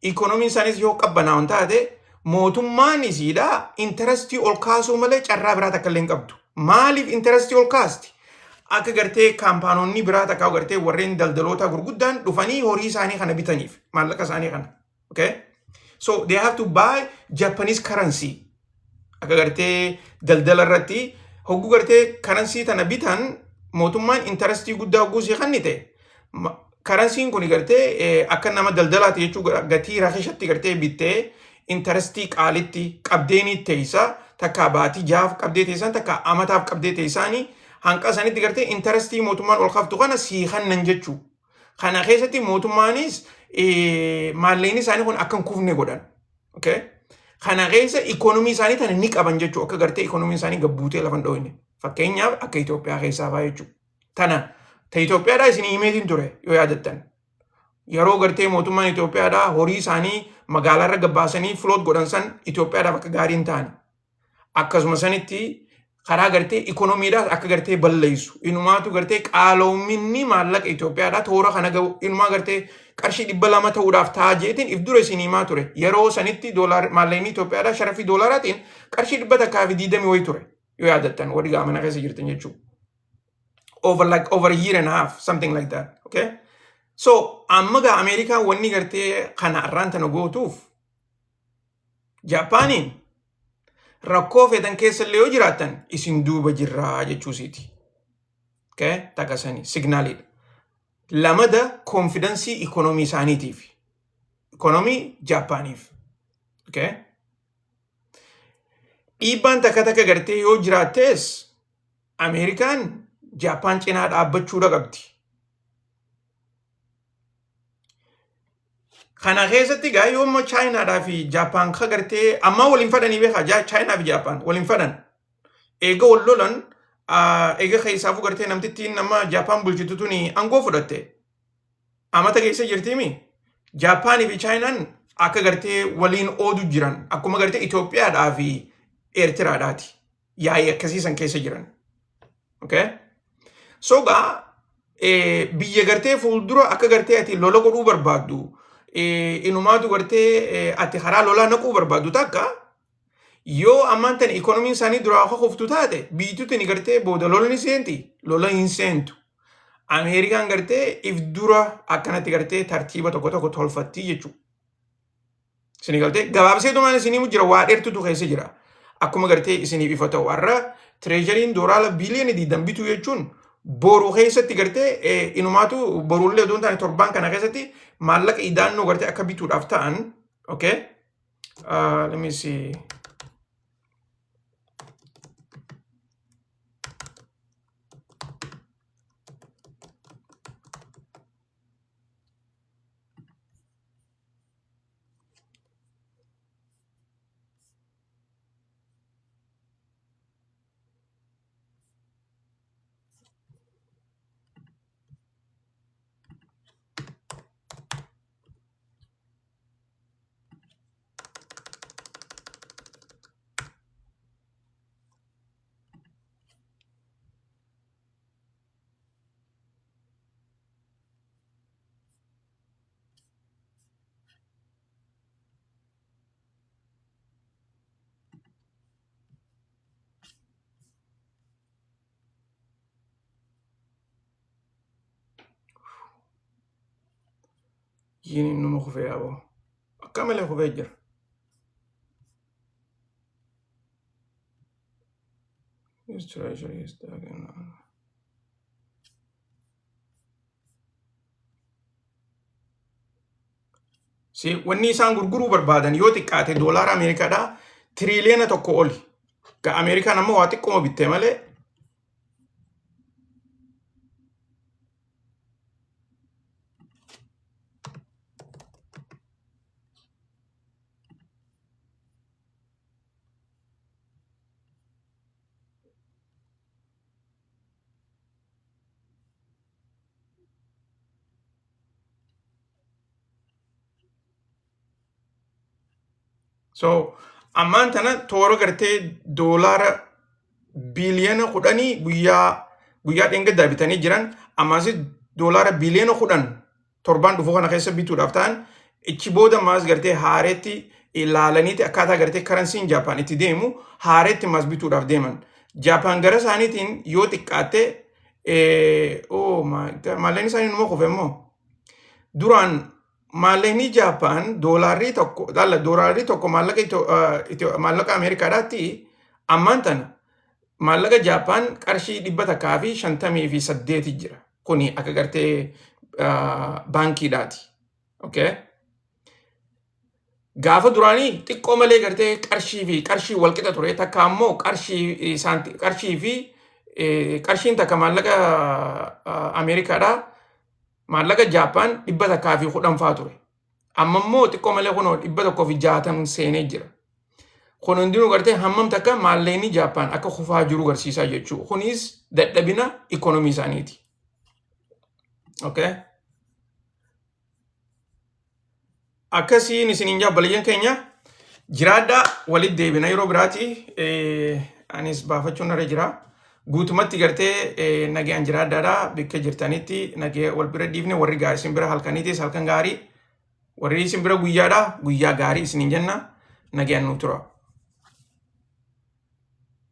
ikonomiin isaanis yoo qabbanaa'u taate, mootummaan isiidha interest ol kaasuu malee carraa biraa takka illee hin qabdu. Maaliif interest ol kaasti? Akka gartee kaampaanonni biraa takka gartee warreen daldaloota gurguddaan dhufanii horii isaanii kana bitaniif, maallaqa isaanii kana. Okay? So they have to buy Japanese currency. Akka gartee daldala irratti hogguu gartee currency tana bitan, mootummaan interest guddaa hogguu sii kennite, currencyn kun gartee akka nama daldalaati jechuu, gatii rakishatti gartee bittee interest qaalitti qabdeenii teessa. Takka baatii 6f qabdee teessan, takka amataaf qabdee teessaanii, hanqa sanitti gartee interest mootummaan ol kaaftu kana sii kennan jechuu. Kana keessatti mootummaanis maallaqni isaanii kun akka hin kufne godhan. Okay? Kana keessa ikoonomii isaanii tana ni qaban jechuu, akka gartee ikoonomii isaanii gabbuutee lafa hin dhoofne. Fakkeenyaaf akka Itoophiyaa keessaa fa'aa jechuudha. Tana ta Itoophiyaadhaa isin himeetiin ture yoo yaadattan. Yeroo gartee mootummaan Itoophiyaadhaa horii isaanii magaalaarra gabbaasanii float godhan san Itoophiyaadhaaf akka gaarii hin taane. Akkasuma sanitti karaa gartee ikoonomiidhaas akka gartee balleessu. Inumaatu gartee qaaloominni maallaqa Itoophiyaadhaa toora kana gahu inumaa gartee qarshii 200 ta'uudhaaf ta'a jeetiin if dura isin himaa ture. Yeroo sanitti maallaqni Itoophiyaadhaa sharafii doolaaraatiin qarshii 120 wayi ture. Yoo yaadattan warri gaamana keessa jirtan jechuudha. Over like over a year and a half, something like that. Okay? So amma gaa Ameerikaan wanni gartee kana arraan tana gootuuf Jaappaaniin rakkoo feetan keessa illee yoo jiraattan isin duuba jirraa jechuusiiti. Okay? Takka sanii signaliidha. Lamada confidence ikonomii isaaniitiif. Ikonomii Jaappaaniif. Okay? Dhiibbaan takka takka gartee yoo jiraattees Ameerikaan Jaappaan cinaa dhaabbachuudha qabdi. Kana keessatti gaa yoo immoo Chaayinaadhaa fi Jaappaan ka gartee ammaa waliin fadhanii beekaa, Chaayinaa fi Jaappaan waliin fadhan. Eega wal lolan, eega keessaafuu gartee namtittiin nama Jaappaan bulchitu tuni aangoo fudhatte. Amata keessa jirtiimi. Jaappaanii fi Chaayinaan akka gartee waliin oodu jiran akkuma gartee Itoophiyaadhaa fi Eertiraadhaati. Yaa'ii akkasii san keessa jiran. Okay? So gaa biyya gartee fuuldura akka gartee ati lola godhuu barbaaddu, inumaatu gartee ati karaa lolaa naquu barbaaddu takka yoo ammaan tan ikonomiin isaanii duraa akka kuftu taate, biyyattiin gartee booda lola ni seenti, lola hin seentu. Ameerikaan gartee if dura akkanatti gartee tartiiba tokko tokko tolfattii jechuudha. Isinii galtee? Gabaabseetumaan isinii jira, waa dheertutu keessa jira. Akkuma gartee isiniif ifa ta'u, har'a treasuryn doolaara biiliyoona 20 bituu jechuun boru keessatti gartee inumaatu borullee otoo hin taane torbaan kana keessatti maallaqa idaannoo gartee akka bituudhaaf ta'an. Okay? Let me see. Yeniin numa kufee yaaboo. Akka malee kufee jira. His treasury is stagnant. Si wanni isaan gurguruu barbaadan yoo xiqqaate doolaara Ameerikaadhaa tiriiliyoona 1 oli. Ga Ameerikaan ammoo waa xiqqooma bitte malee. So ammaan tana toora gartee doolaara biiliyoona 10 guyyaa guyyaa dheengaddaa bitanii jiran. Ammaas doolaara biiliyoona 10 torbaan dhufu kana keessa bituudhaaf ta'an. Ichi booda ammaas gartee haareetti ilaalaniiti akkaataa gartee currencyn Jaapaan itti deemu haareetti ammaas bituudhaaf deeman. Jaapaan gara isaaniitiin yoo xiqqaatte, oh my God, maallaqni isaanii numa kufe immoo. Duraan maallaqni Jaapaan doolaarri tokko dhalla doolaarri tokko maallaqa maallaqa Ameerikaadhaatti ammaan tana maallaqa Jaapaan qarshii 158 jira. Kuni akka gartee baankiidhaati. Okay. Gaafa duraanii xiqqoo malee gartee qarshii fi qarshii wal qixa ture. Takka ammoo qarshii qarshii fi qarshiin takka maallaqa Ameerikaadhaa maallaqa Jaappaan 110 fa'aa ture. Amma immoo xiqqoo malee kunoo 160 seenee jira. Kun hundinuu gartee hammam takka maallaqni Jaappaan akka kufaa jiru agarsiisaa jechuudha. Kunis dadhabina ikoonomii isaaniiti. Okay. Akkasiin isiniin jaabbaliyyan keenya jiraadhaa, walitti deebina yeroo biraati. Anis baafachuun narra jira. Guutumatti gartee nagayaan jiraadhaadha. Bakka jirtanitti nagaya wal bira dhiifne. Warri gaarii isin bira halkaniitis halkan gaarii, warri isin bira guyyaadha guyyaa gaarii isiniin jenna. Nagayaan nu tura.